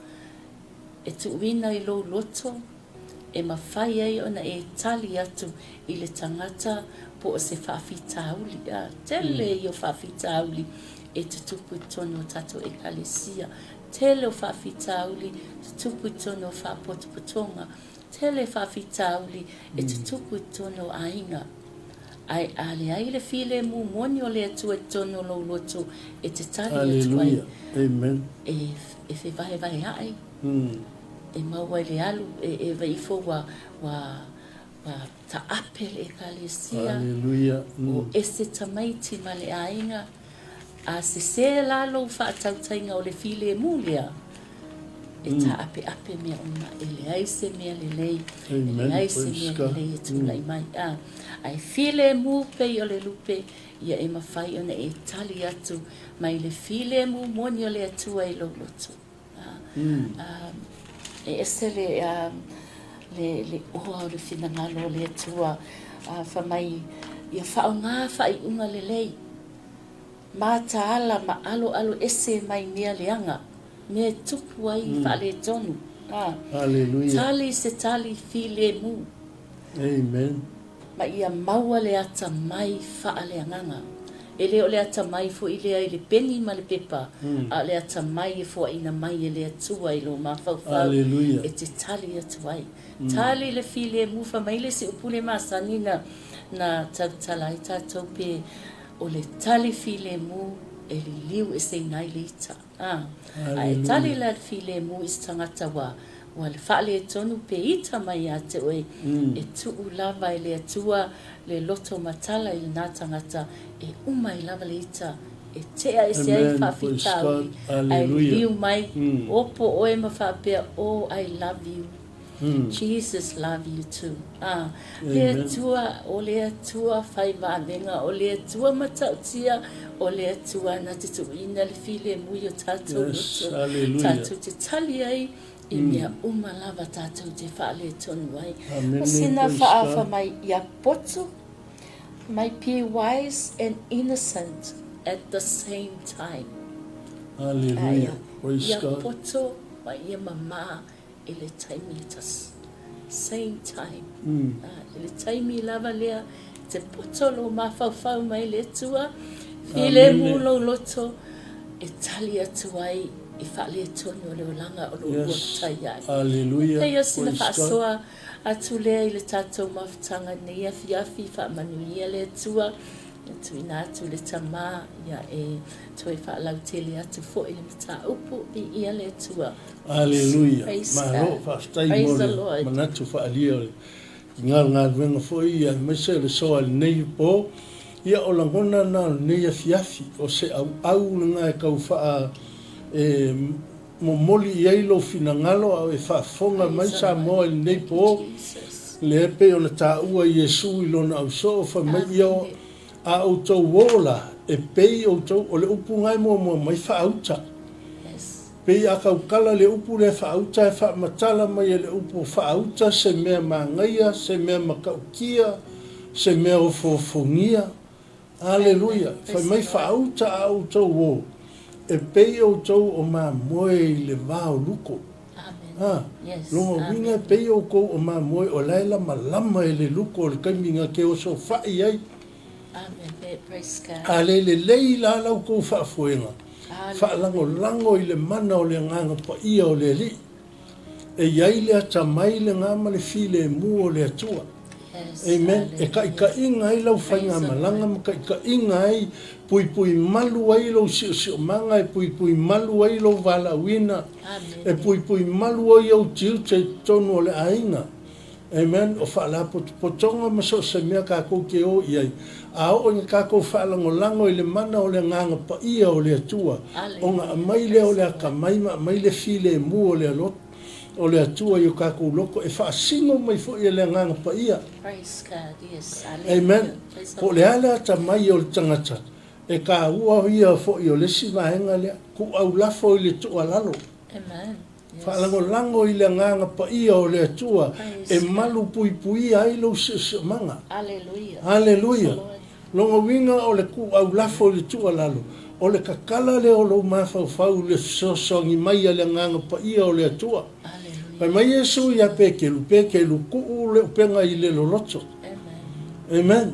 e tuuina i lou loto e mafai ai ona e tali atu i le tagata po o se faafitauli. A tele ia o faafitauli e tutupu i totonu o tatou Ekalesia, tele o faafitauli tutupu i totonu o faapotopotoga, tele faafitauli e tutupu i totonu o aiga. Ae a leai le filemu moni o le Atua i totonu o lou loto e te tali atu ai, e fevaevaeaʻi, e maua i le alu, e vaai ifo ua taape le Ekalesia, o ese tamaiti ma le aiga. A sesē la lou faatautaiga o le filemu lea, e taapeape mea uma, e leai se mea lelei, e leai se mea lelei e tulai mai. Ae filemu pei o le lupe, ia e mafai ona e tali atu mai le filemu moni o le Atua i lou loto. E ese le oa o le finagalo o le Atua, fai mai, ia faaaoga faaiuga lelei, mataala ma aloalo ese mai mea leaga, mea e tupu ai faaletonu. Tali se tali filemu. Amen. Ma ia maua le atamai faaleagaga. E le o le atamai foi lea i le peni ma le pepa, a o le atamai e foaina mai e le Atua i lou mafaufau e te tali atu ai. Tali le filemu, fai mai le isi upu lea masani na tautala ai tatou pe o le tali filemu e liliu eseina ai le ita. A e tali la le filemu i se tagata ua Ua faaletonu pe ita mai ia te oe, e tuu lava e le Atua le loto matala i lena tagata e uma ai lava le ita e tea ese ai faafitauli ae liliu mai, opo oe ma faapea, Oh, I love you. Jesus love you too. Ah, le Atua, o le Atua fai vavega, o le Atua matautia, o le Atua na te tuuina le filemu i o tatou loto, tatou te tali ai i mea uma lava tatou te faaletonu ai. O sina faafa mai ia potu, mai be wise and innocent at the same time. Hallelujah. Praise Ia God. poto ma ia mamā i le taimi e tasi. Same time. I le taimi lava lea, te poto lou mafaufau mai le Atua, filemu lou loto e tali atu ai i faaletonu o le olaga o lou ua tai ai. Hallelujah. Pei o sina Praise God. faasoa atu lea i le tatou mafutaga i lenei afiafi, faamanuia le Atua, e tuuina atu le Tama, ia e toe faalautele atu foi le mataupu, viia le Atua. Aleluia! Praise Malo, God. faafetai mo Praise the le Lord. manatu faaalia o le galugaluega foi ia aemaise o le soa i lenei po. Ia o lagona na o lenei afiafi, o se auau lena e tau faa e momoli i ai lou finagalo a o e faafofoga mai Praise the Samoa Lord. i lenei Thank you, po. Jesus. Lea e pei ona taua Iesu i lona ausoo fai mai ia o Amene. A outou ō la, e pei outou, o le upu na e muamua mai, faauta. Pei a tautala le upu lea faauta e faamatala mai e le upu faauta se mea manaia, se mea matautia, se mea ofoofogia. Aleluia! Fai mai faauta a outou ō, e pei outou o mamoe i le va o luko. A, lona uiga e pei outou o mamoe o la e lamalama e le luko o le taimi na te osofai ai. A le lelei la la outou faafoega, faalagolago i le mana o le Agaga Paia o le Alii. E i ai le atamai lena ma le filemu o le Atua. Amen. E taitaiga ai lau faigamalaga ma taitaiga ai, puipui malu ai lou siosiomaga, e puipui malu ai lou valaauina, e puipui malu ai ou tiute i totonu o le aiga. Amen. O faalapotopotoga ma so o se mea tatou te o i ai, a oo ina tatou faalagolago i le mana o le Agaga Paia o le Atua, ona aumai lea o le atamai ma aumai le filemu o le alofa o le Atua i o tatou loto, e faasino mai foi e le Agaga Paia. Amen. Po o le a le atamai o le tagata, e taua ia foi o le isi vaega lea, tuuaulafo i le tuualalo. Faalagolago i le Agaga Paia o le Atua e malu puipuia ai lou siosiomaga. Aleluia! Lona uiga o le tuuaulafo i le tuualalo, o le tatala lea o lou mafaufau i le fesoasoani mai a le Agaga Paia o le Atua. Fai mai Iesu ia Petelu, Petelu, tuu le upega i le loloto. Amen.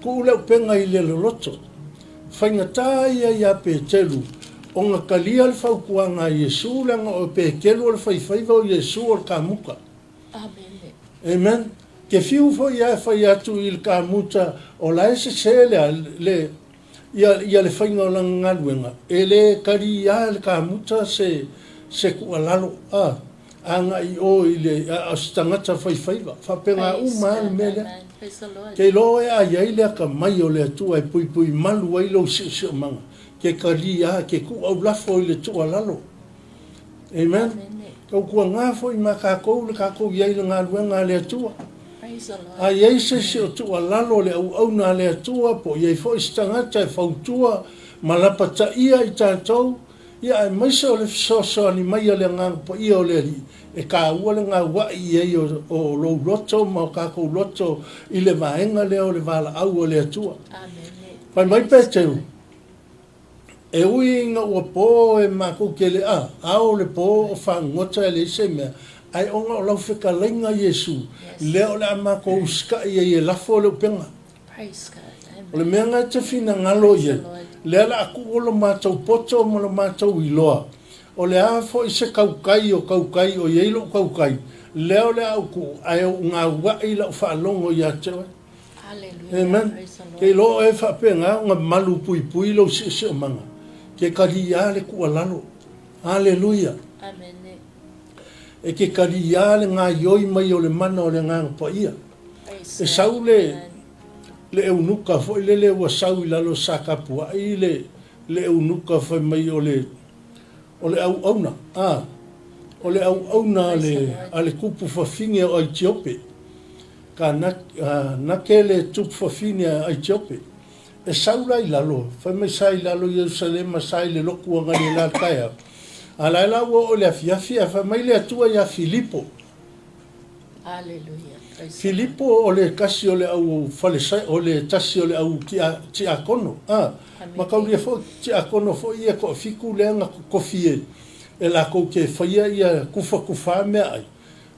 Tuu le upega i le loloto. Faigata ia ia Petelu ona talia le fautuaga a Iesu leaga o Petelu o le faifaiva o Iesu o le kamuta. Amen. Te fiu foi ia e fai atu i le kamuta o la e sese le le ia ia le faiga o lana galuega, e le talia e le kamuta se se tuualalo a agai i o i le a o se tagata faifaiva. Faapena uma lava le mea lea. Ke iloa oe a i ai le atamai o le Atua e puipui malu ai lou siosiomaga, ke talia, ke tuuaulafo i le tuualalo. Amen. Tautuaga foi ma tatou le tatou i ai i le galuega a le Atua. A i ai se isi o tuualalo le auauna a le Atua, po o i ai foi se tagata e fautua ma lapataia i tatou, ia aemaise o le fesoasoani mai a le Agaga Paia o le Alii, e taua le gaua'i i ai o lou loto ma o tatou loto i le vaega lea o le valaau a le Atua. Fai mai Peteru, E ui ina ua po e matou te le a, ao le po o fagota e leai se mea, ae ona o lau fetalaiga Iesu, lea o le a matou usita'i ai e lafo le upega. O le mea na e te finagalo i ai, lea o le a tuu lo matou poto ma lo matou iloa, o le a foi se tautai o tautai o i ai lou tautai, lea o le a ou tuu, ae ou gaua'i lau faalogo ia te oe. Amen. Ke iloa oe faapena ona malu puipui lou siosiomaga, ke kaliā le tuualalo. Aleluia. E ke kaliā le gaioi mai o le mana o le Agaga Paia. E sau le, Le eunuka foi lele ua sau i lalo sa kapuaʻi le le eunuka fai mai o le o le auauna, a o le auauna a le a le kupu fafine o Aitiope, ka na nake le tupu fafine a Aitiope. E sau la i lalo, fai mai sa i lalo i Ierusalema sa i le loku a Galilea le taeao, a la e la ua oo i le afiafi ae fai mai le Atua ia Filipo, Filipo o le tasi o le au Falesai, o le tasi o le au tiakono, a, ma kaulia foi tiakono foi ia toafitu lea na totofi e, e latou te faia ia tufatufa meaai.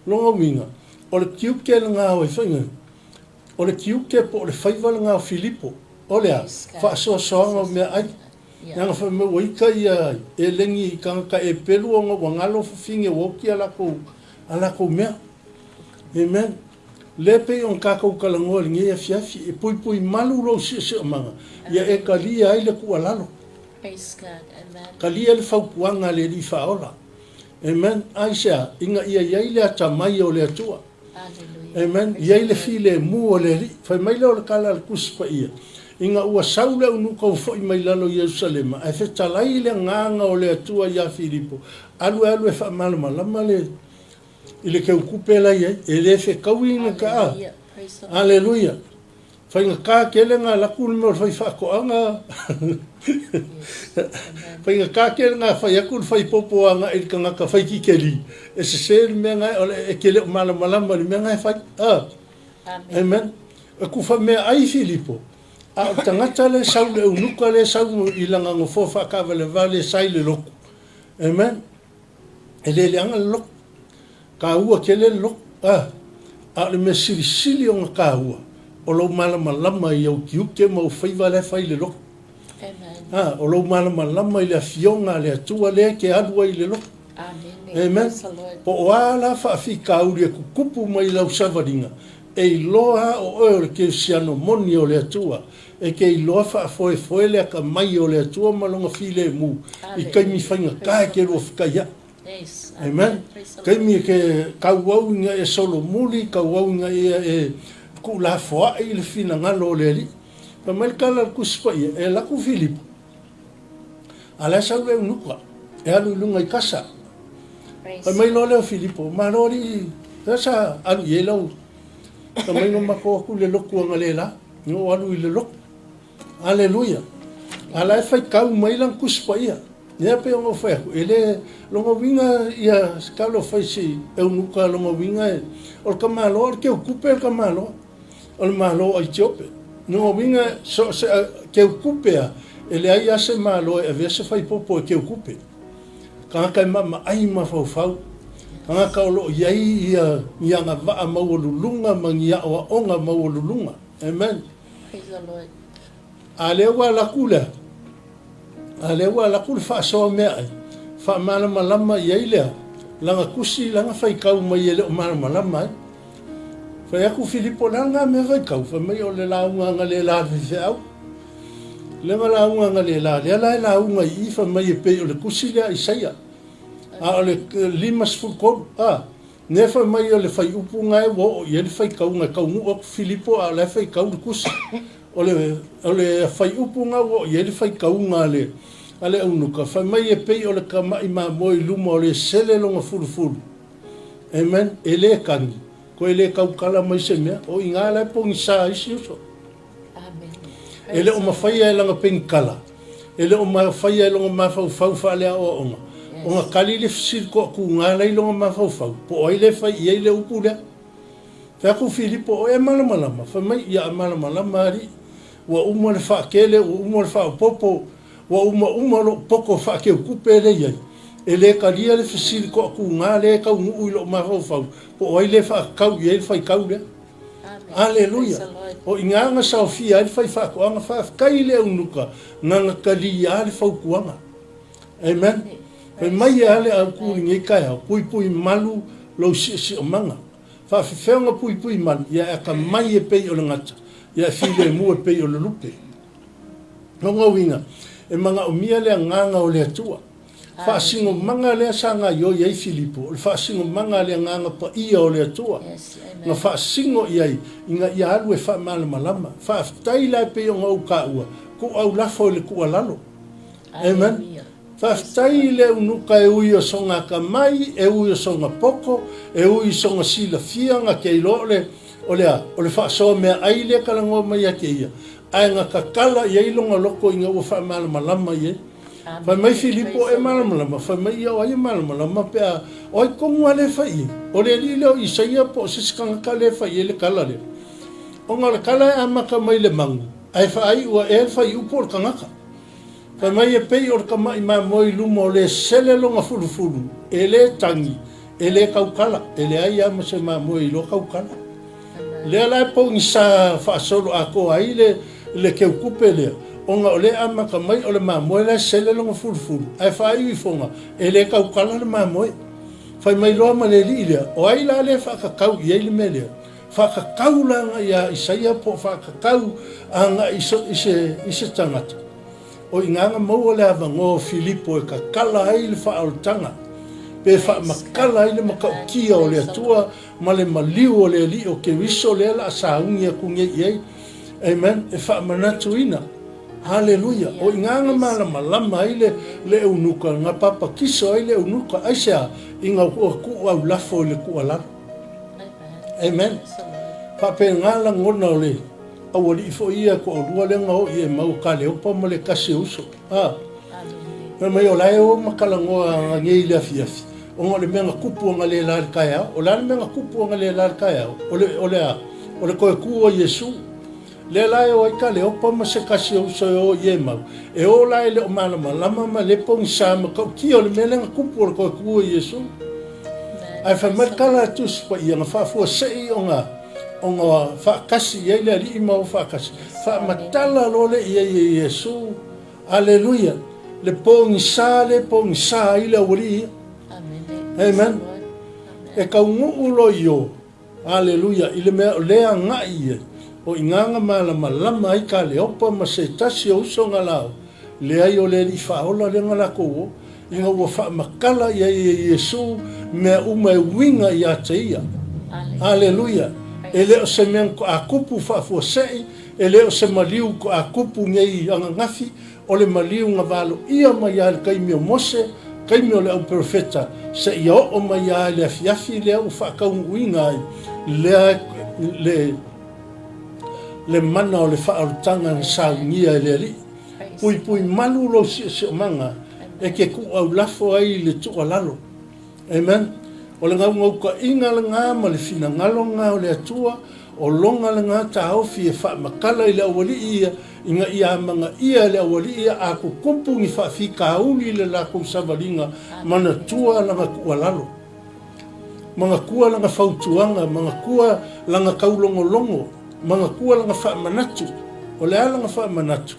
Lona uiga, o le tiute lena o ai foi nei, o le tiute po o le faiva lena o Filipo, o le a? Faasoasoaga o meaai. Leaga fai mai ua ita ia eleni i tagata epelu ona ua galo fafine ua oti a latou a latou mea. Amen. Lea pei ona tatou talanoa i lenei afiafi, e puipui malu lou siosiomaga, ia e talia ai le tuualalo. Talia le fautuaga a le Alii Faaola. Amen. Aisea? Ina ia i ai le atamai o le Atua. Amen. I ai le filemu o le Alii. Fai mai lea o le tala a le Tusi Paia, Ina ua sau le aunuka ua foi mai lalo i Ierusalema, ae fetalai le Agaga o le Atua ia Filipo, alu e alu e faamalamalama le i le keukupe la i ai, e le fetaui ina ka a. Aleluia. Faigata tele na alaku le mea o le fai faatoaga. Faigata tele na fai atu le fai popo agai i le tagata fai kikeli. E sese le mea na o le e te le o malamalama i le mea na e fai. Ah. Amen. E kufa mea ai Filipo. A o le tagata le sau le eunuka le sau i lana nofoa faakaavalevale sa i le lotu. Amen. E le leaga le lotu. Taua tele le lotu, a, a o le mea silisili ona taua, o lou malamalama i ou tiute ma ou faiva la e fai i le lotu. A, o lou malamalama i le Afioga a le Atua lea e te alu ai i le lotu. Amen. Po o a la faafitauli e tutupu mai i lau savaliga, e iloa lava o oe o le kerisiano moni o le Atua. E te iloa faafoefoe le atamai o le Atua ma Lona filemu i taimi faigata e te lua fetaiaʻi. Amen. Taimi e ke kauau ina e solomuli, kauau ina ia e tuulafoai le finagalo o le Alii. Fai mai le tala a le Tusi Paia, e alu atu Filipo, a la e sau le eunuka, e alu i luga i kasa. Fai mai loa lea o Filipo, Malo alii, lea sa alu i ai lau, fai mai na matou atu i le lotu analeila, na ou alu i le lotu. Aleluia! A la e faitau mai lana Tusi Paia. Lea pei ona ou fai atu, e le, lona uiga ia talo fai si eunuka lona uiga e, o le tamaloa, o le keukupe le tamaloa, o le malo o Aitiope. Lona uiga, so o se keukupe a, e leai lava se malo e avea se faipopo e keukupe. Tagata e maamaai mafaufau, tagata o lo o i ai ia ni agavaa maualuluga ma ni aoaoga maualuluga. Amen. Praise the Lord. A lea ua alu atu lea, a lea ua alu atu le faasoa meaai, faamalamalama i ai lea, lana tusi lana faitau mai e le o malamalama ai. Fai atu Filipo, le a lena mea faitau? Fai mai, o le lauga analeila a le faifeau. Lea na lauga analeila, lea la e lauga i i, fai mai e pei o le tusi lea a Isaia. A o le 53, a. Nē fai mai o le faiupu gae ua oo i ai le faitauga e taunuu atu Filipo a o la e faitau le tusi. O le, o le faiupu ga ua oo i ai le faitauga a le, a le aunuka, fai mai e pei o le tamaʻi mamoe i luma o le sele lona fulufulu. Amen. E le kagi, koe le tautala mai se mea, o iga la e pogisa ai si uso. E le o mafaia e lana penikala, e le o mafaia e lona mafaufau faaleaoaoga, ona kali le fesili toatuga la i lona mafaufau, po o ai le fai i ai le upu lea. Fai atu Filipo, O ea malamalama? Fai mai, Ia a malamalama, Alii. Ua uma le faakele, ua uma le faaopoopo, ua umauma lou poto faakeukupe lea i ai. E le talia le fesili toatuga lea e taunuu i lou mafaufau, po o ai le faatatau i ai le faitau lea. Aleluia! O i na saofia ai le faifaatoaga, faafetai i le eunuka na talia le fautuaga. Amen. Fai mai e a le autu i lenei taeao, puipui malu lou siosiomaga. Faafefea ona puipui malu, ia e atamai e pei o le gata, ia e filemu e pei o le lupe. Lona uiga, e manaomia le agaga o le Atua. Faasinomaga lea sa gaioi ai Filipo, o le faasinomaga a le Agaga Paia o le Atua, na faasino i ai ina ia alu e faamalamalama. Faafetai la e pei ona ou taua, tuuaulafo i le tuualalo. Amen. Faafetai i le eunuka e ui o sona atamai, e ui o sona poto, e ui i sona silafia na te iloa o le, o le a? O le faasoa meaai lea e talanoa mai ia te ia, ae na tatala i ai lona loto ina ua faamalamalama i ai. Fai mai Filipo, E malamalama. Fai mai ia, O ai e malamalama pe a, o ai tonu lava lea e fai i ai? O le alii lea o Isaia po o se isi tagata lea e fai i ai le tala lea? Ona o le tala e amata mai i le magu, ae faaiu ae le faiupu o le tagata. Fai mai e pei o le tama'i mamoe i luma o le sele lona fulufulu, e le tagi, e le tautala, e leai lava ma se mamoe e iloa tautala. Lea la e pogisa faasolo atoa ai le le keukupe lea, ona o lea e amata mai o le mamoe la e sele lona fulufulu, ae faaiu ifoga e le tautala le mamoe. Fai mai loa ma le alii lea, O ai la lea e faakakau i ai le mea lea? Faakakau la agai ia Isaia po o faakakau agai i se i se tagata. O i ina na maua le avanoa o Filipo e kakala ai le faaolataga, pe faamakala ai le matautia o le Atua ma le maliu o le Alii o Keriso lea la a sauni atu nei i ai. Amen. E faamanatuina. Haleluia. O i ina na malamalama ai le, le eunuka, na papatiso ai le eunuka. Aisea? Ina ua tuu aulafo i le tuualalo. Amen. Faapena lagona o le aualii foi ia toalua lea na o i Emau o Kaleopa ma le tasi o uso. A. Fai mai o la e o ma talanoa ananei i le afiafi, ona o le mea na tupu analeila i le taeao. O le a le mea na tupu analeila i le taeao? O le, o le a? O le toe tu o Iesu. Lea la e o ai Kaleopa ma se tasi o uso e o i Emau, e o la e le o malamalama ma le pogisa matautia o le mea lea na tupu o le toe tu o Iesu. Ae fai mai le tala a Tusi Paia, na faafuasei ona, ona faatasi i ai le Alii ma o faatasi. Faamatala loa lea i ai e Iesu, Aleluia, le pogisa lea e pogisa ai le aualii ia. Amen. E taunuu loa i o, Aleluia, i le mea o lea agai i ai, o i ina na malamalama ai Kaleopa ma se tasi o uso na lao, leai o le Alii Faaola lea na lakou o, ina ua faamatala i ai e Iesu mea uma e uiga ia te ia. Aleluia! E le o se mea na toakupu faafuasei, e le o se maliu toakupu nei ananafi, O le maliu na valoia mai lava i le taimi o Mose, taimi o le au perofeta, seia oo mai lava i le afiafi lea ua faataunuuina ai lea le, le mana o le faaolataga na saunia e le Alii. Puipui malu lou siosiomaga e ke kuuaulafo ai i le tuualalo. Amen. O le naunautaiga lena ma le finagalo lena o le Atua, o lona lena taofi e faamatala i le aualii ia, ina ia amanaia e le aualii ia a tutupu ni faafitauli i le latou savaliga, manatua lana tuualalo, manatua lana fautuaga, manatua lana taulogologo, manatua lana faamanatu. O le a lana faamanatu?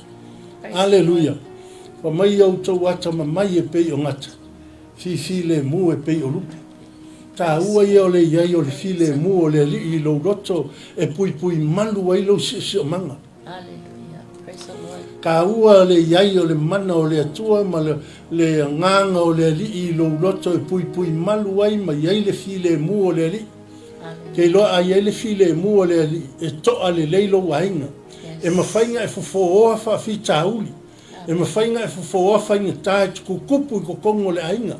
Aleluia! Fai mai ia outou atamamai e pei o gata. Fifilemu e pei o lupe. Taua ia o le i ai o le filemu o le Alii i lou loto e puipui malu ai lou siosiomaga. Taua le i ai o le mana o le Atua ma le Agaga o le Alii i lou loto e puipui malu ai ma i ai le filemu o le Alii. Ke iloa a i ai le filemu o le Alii, e toa lelei lou aiga. E mafai na e fofooa faafitauli. E mafai ona e fofoa faigata e tukutupu i totonu o le aiga.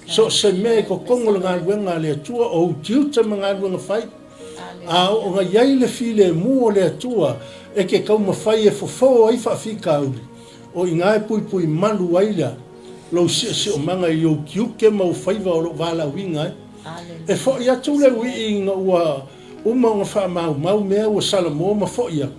So o se mea i totonu o le galuega a le Atua, o utiuta ma galuega fai. A oo ona i ai le filemu o le Atua e ke taumafai e fofo ai faafitauli, o i ina e puipui malu ai lea lou siosiomaga i ou tiute ma ou faiva o lou valaauina ai. E foi atu le uii ina ua Uma ona faamaumau mea ua salamo ma foi aku,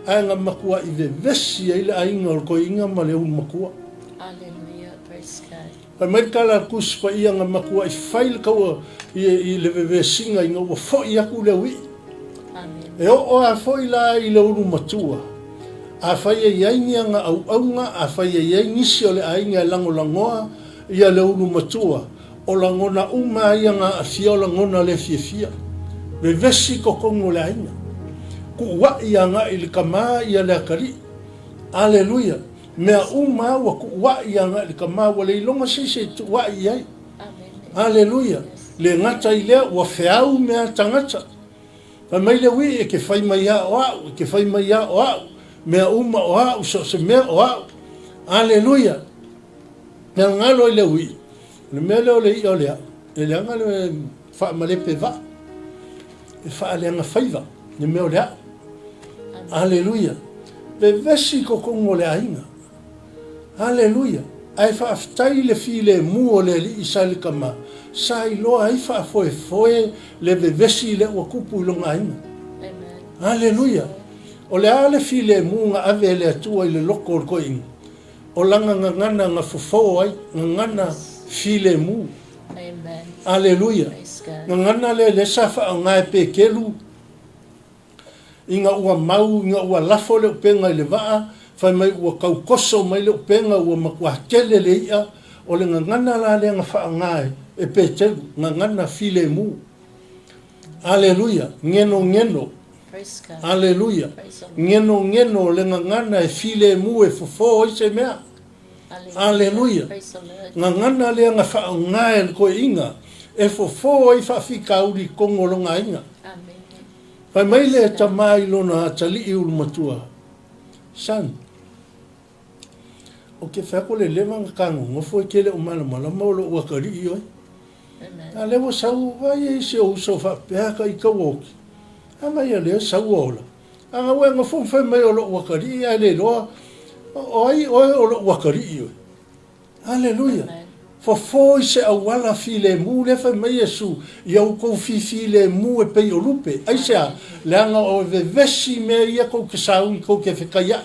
ae na matuai vevesi ai le aiga o le toeaina ma le ulu matua. Alleluia, praise God. Fai mai le tala a le Tusi Paia na matuai fai le taua i le vevesiga ina ua foi aku le auii. Amen. E oo a foi la i le ulu matua, afai e i ai ni ana auauna, afai e i ai nisi o le aiga e lagolagoa ia le ulu matua, O lagona uma a ia na aafia o lagona le fiafia. Vevesi totonu o le aiga. Kuuaʻi agai i le tama ia le atalii. Aleluia! Mea uma lava ua tuua'i agai i le tama, ua le iloga se isi e tuua'i i ai. Aleluia! Le gata i lea, ua feau mea a tagata. Fai mai le uii, e te fai mai lava o a'u, e te fai mai lava o a'u, mea uma o a'u, so o se mea o a'u. Aleluia! Galo i le uii, o le mea lea o le i'a o le a'u, e leaga le faamalepe vaa, e faaleaga faiva le mea o le a'u. Aleluia! Vevesi i totonu o le aiga. Aleluia! Ae faafetai i le filemu o le Alii sa i le tama, sa iloa ai faafoefoe le vevesi lea ua tupu i lona aiga. Aleluia! O le a le filemu na ave e le Atua i le loto o le toeaina? O lana gagana na fofo ai, gagana filemu. Aleluia! Gagana lea lea sa faaaoga e Petelu ina ua mau, ina ua lafo le upega i le vaa, fai mai ua tau toso mai le upega ua matua tele le i'a, o le gagana la lea na faaaoga e Petelu, gagana filemu. Aleluia! Genogeno. Aleluia! Genogeno o le gagana e filemu e fofo ai se mea. Aleluia! Gagana lea na faaaoga e le toeaina e fofo ai faafitauli i totonu o lona aiga. Fai mai le tama i lona atalii ulumatua, Son, ou te fai atu o le leva ona ta nonofo e te le o malamalama o lou atalii oe. A lea ua sau, vaai ai si ou uso faapea ka ita ua oti. A vai a lea sau ua ola. A na ua e nofo ma fai mai o lou atalii ae le iloa o ai oe o lou atalii oe. Aleluia! Fofo i se auala filemu lea fai mai Iesu, ia outou fifilemu e pei o lupe. Aisea? Leaga o e vevesi mea ia tou te sauni tou te fekaiaʻi.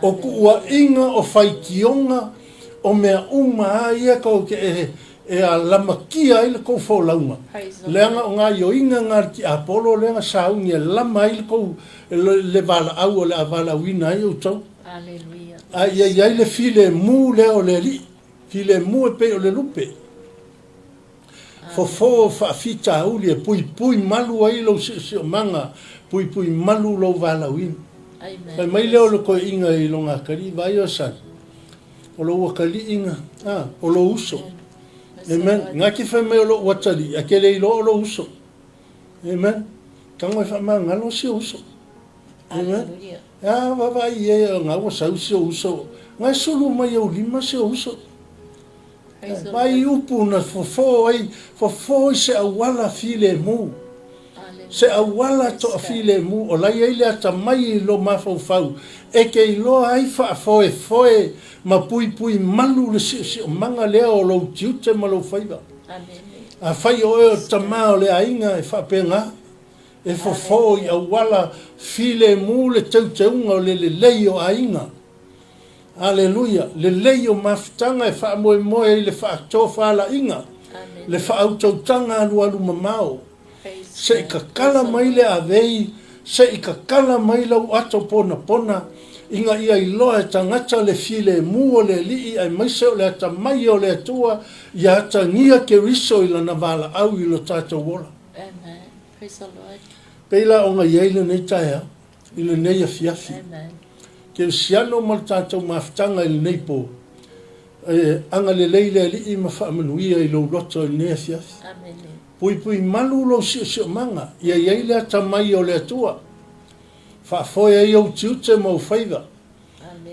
O kuuaiga, o faitioga, o mea uma a ia tou te e, e lamatia ai le tou folauga. Leaga o gaioiga na a le tiapolo lea na sauni e lama ai le tou, le valaau o le a valaauina ai outou. A ia i ai le filemu lea o le Alii, filemu e pei o le lupe, fofo faafitauli e puipui malu ai lou siosiomaga, puipui malu lou valaauina. Fai mai lea o le toeaina i lona atalii, Vaai oe Sali, o lou atalii na, a, o lou uso. Amen. Na te fai mai o lou atalii, ae te le iloa o lou uso. Amen. Tago e faamagalo si ou uso. Amen. A vaavaai i ai, na ua sau si ou uso, na e sulu mai i ou lima si ou uso. Vaai upu na fofo ai, fofo i se auala filemu. Se auala toafilemu o la e i ai le atamai i lo mafaufau e te iloa ai faafoefoe ma puipui malu le siosiomaga lea o lou tiute ma lou faiva. Afai o oe o le tama o le aiga e faapena, E fofo i auala filemu le teuteuga o le lelei o aiga. Aleluia! Lelei o mafutaga e faamoemoe i le faatofalaiga, le faautautaga alualu mamao. Se i kakala mai le avei, se i kakala mai lau ato ponapona, ina ia iloa e tagata le filemu o le Alii aemaise o le atamai o le Atua ia atagia Keriso i lana valaau i lo tatou ola. Pei la ona i ai lenei taeao, i lenei afiafi, Kerisiano ma le tatou mafutaga i lenei po, e agalelei le Alii ma faamanuia i lou loto i lenei afiafi. Puipui malu lou siosiomaga, ia i ai le atamai o le Atua. Faafoe ai ou tiute ma ou faiva.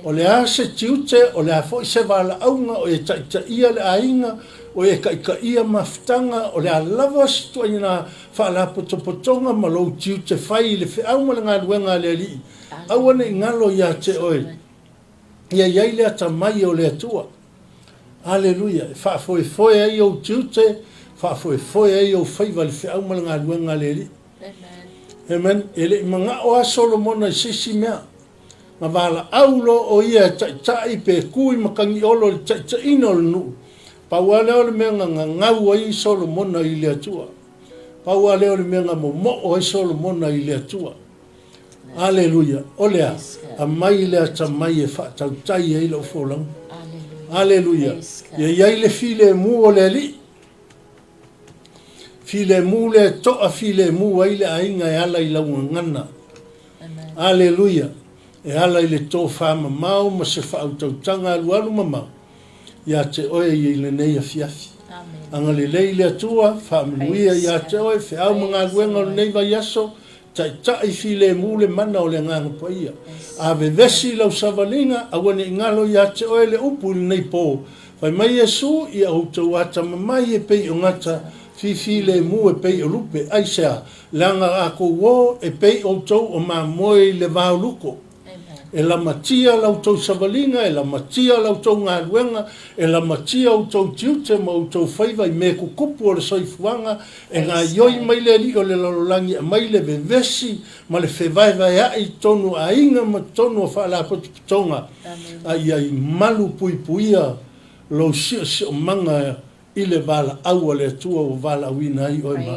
O le a se tiute, o le a foi se valaauga, o e taitaia le aiga, o e taitaia mafutaga, o le a lava se ituaiga faalapotopotoga ma lou tiute fai i le feau ma le galuega a le Alii, aua ne i galo ia te oe, ia i ai le atamai o le Atua. Aleluia! E faafoefoe ai ou tiute, faafoefoe ai ou faiva i le feau ma le galuega a le Alii. Amen. E le i manao lava Solomona i se isi mea. Na valaau loa o ia e taitai pe ku i Matagiolo i le taitaiina o le nuu. Pau lava lea o le mea na gagau ai Solomona i le Atua. Pau lava lea o le mea na momoo ai Solomona i le Atua. Aleluia! O le a? Aumai le atamai e faatautai ai lau folauga. Aleluia! Ia i ai le filemu o le Alii. Filemu lea e toafilemu ai le aiga e ala i lau gagana. Aleluia! e ala i le tofamamao ma se faautautaga alualu mamao ia te oe i lenei afiafi. Agalelei le Atua, faamanuia ia te oe feau ma galuega o lenei vaiaso, taitai filemu le mana o le Agaga Paia. A vevesi lau savaliga, aua ne i galo ia te oe le upu i lenei po. Fai mai Iesu, Ia outou atamamai e pei o gata, fifilemu e pei o lupe. Aisea? Leaga a kou o, e pei outou o mamoe i le vaoluko. E lamatia la outou savaliga, e lamatia la outou galuega, e lamatia outou tiute ma outou faiva i mea kukupu o le soifuaga, e gaoioi mai le alii o le lalolagi e aumai le vevesi ma le fevaevaea'i i totonu o aiga ma totonu o faalapotopotoga, a ia i malu puipuia lou siosiomaga i le valaau a le Atua ua valaauina ai oe ma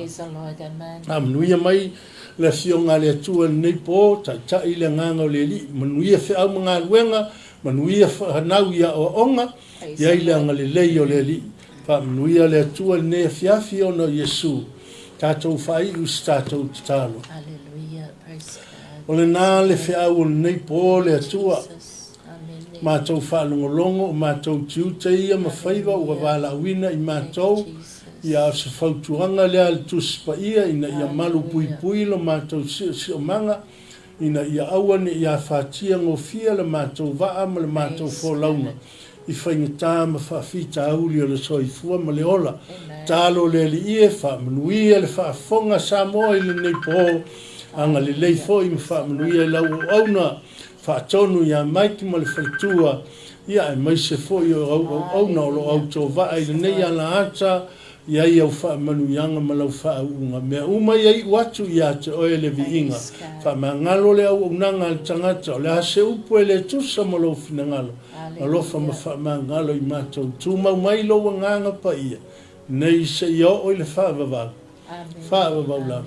Faamanuia mai le Afioga a le Atua i lenei po, taitai i le Agaga o le Alii, manuia feau ma galuega, manuia fanau i aoaoga, i ai le agalelei o le Alii. Faamanuia le Atua i lenei afiafi ona o Iesu, tatou faaiu i se tatou tatalo. O lena le feau o lenei po le Atua. Matou faalogologo o matou tiute ia ma faiva ua valaauina i matou, ia a o se fautuaga lea a le Tusi Paia ina ia malu puipui lo matou siosiomaga, ina ia aua ne i afatia gofie le matou vaa ma le matou folauga i faigata ma faafitauli o le soifua ma le ola. Talo le Alii e faamanuia le faafofoga a Samoa i lenei po, agalelei foi ma faamanuia i lau auauna. Faatonu ia Mike ma le faletua, ia aemaise foi o au auauna o lo o autovaa i lenei alaata, i ai au faamanuiaga ma lau faauuga. Mea uma ia iu atu ia te oe le viiga. Faamagalo le auaunaga a le tagata, o le a se upu e le tusa ma lou finagalo, alofa ma faamagalo i matou. Tumau mai lou agaga paia, nei seia oo i le faavavau. Faavavau lava.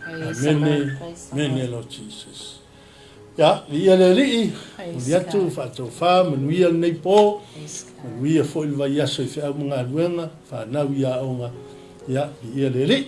Amene, Amene Lord Jesus. Ia, viia le Alii, momoli atu faatofa, manuia lenei po, manuia foi le vaiaso i feau ma galuega, fanau i aoga, ia, viia le Alii.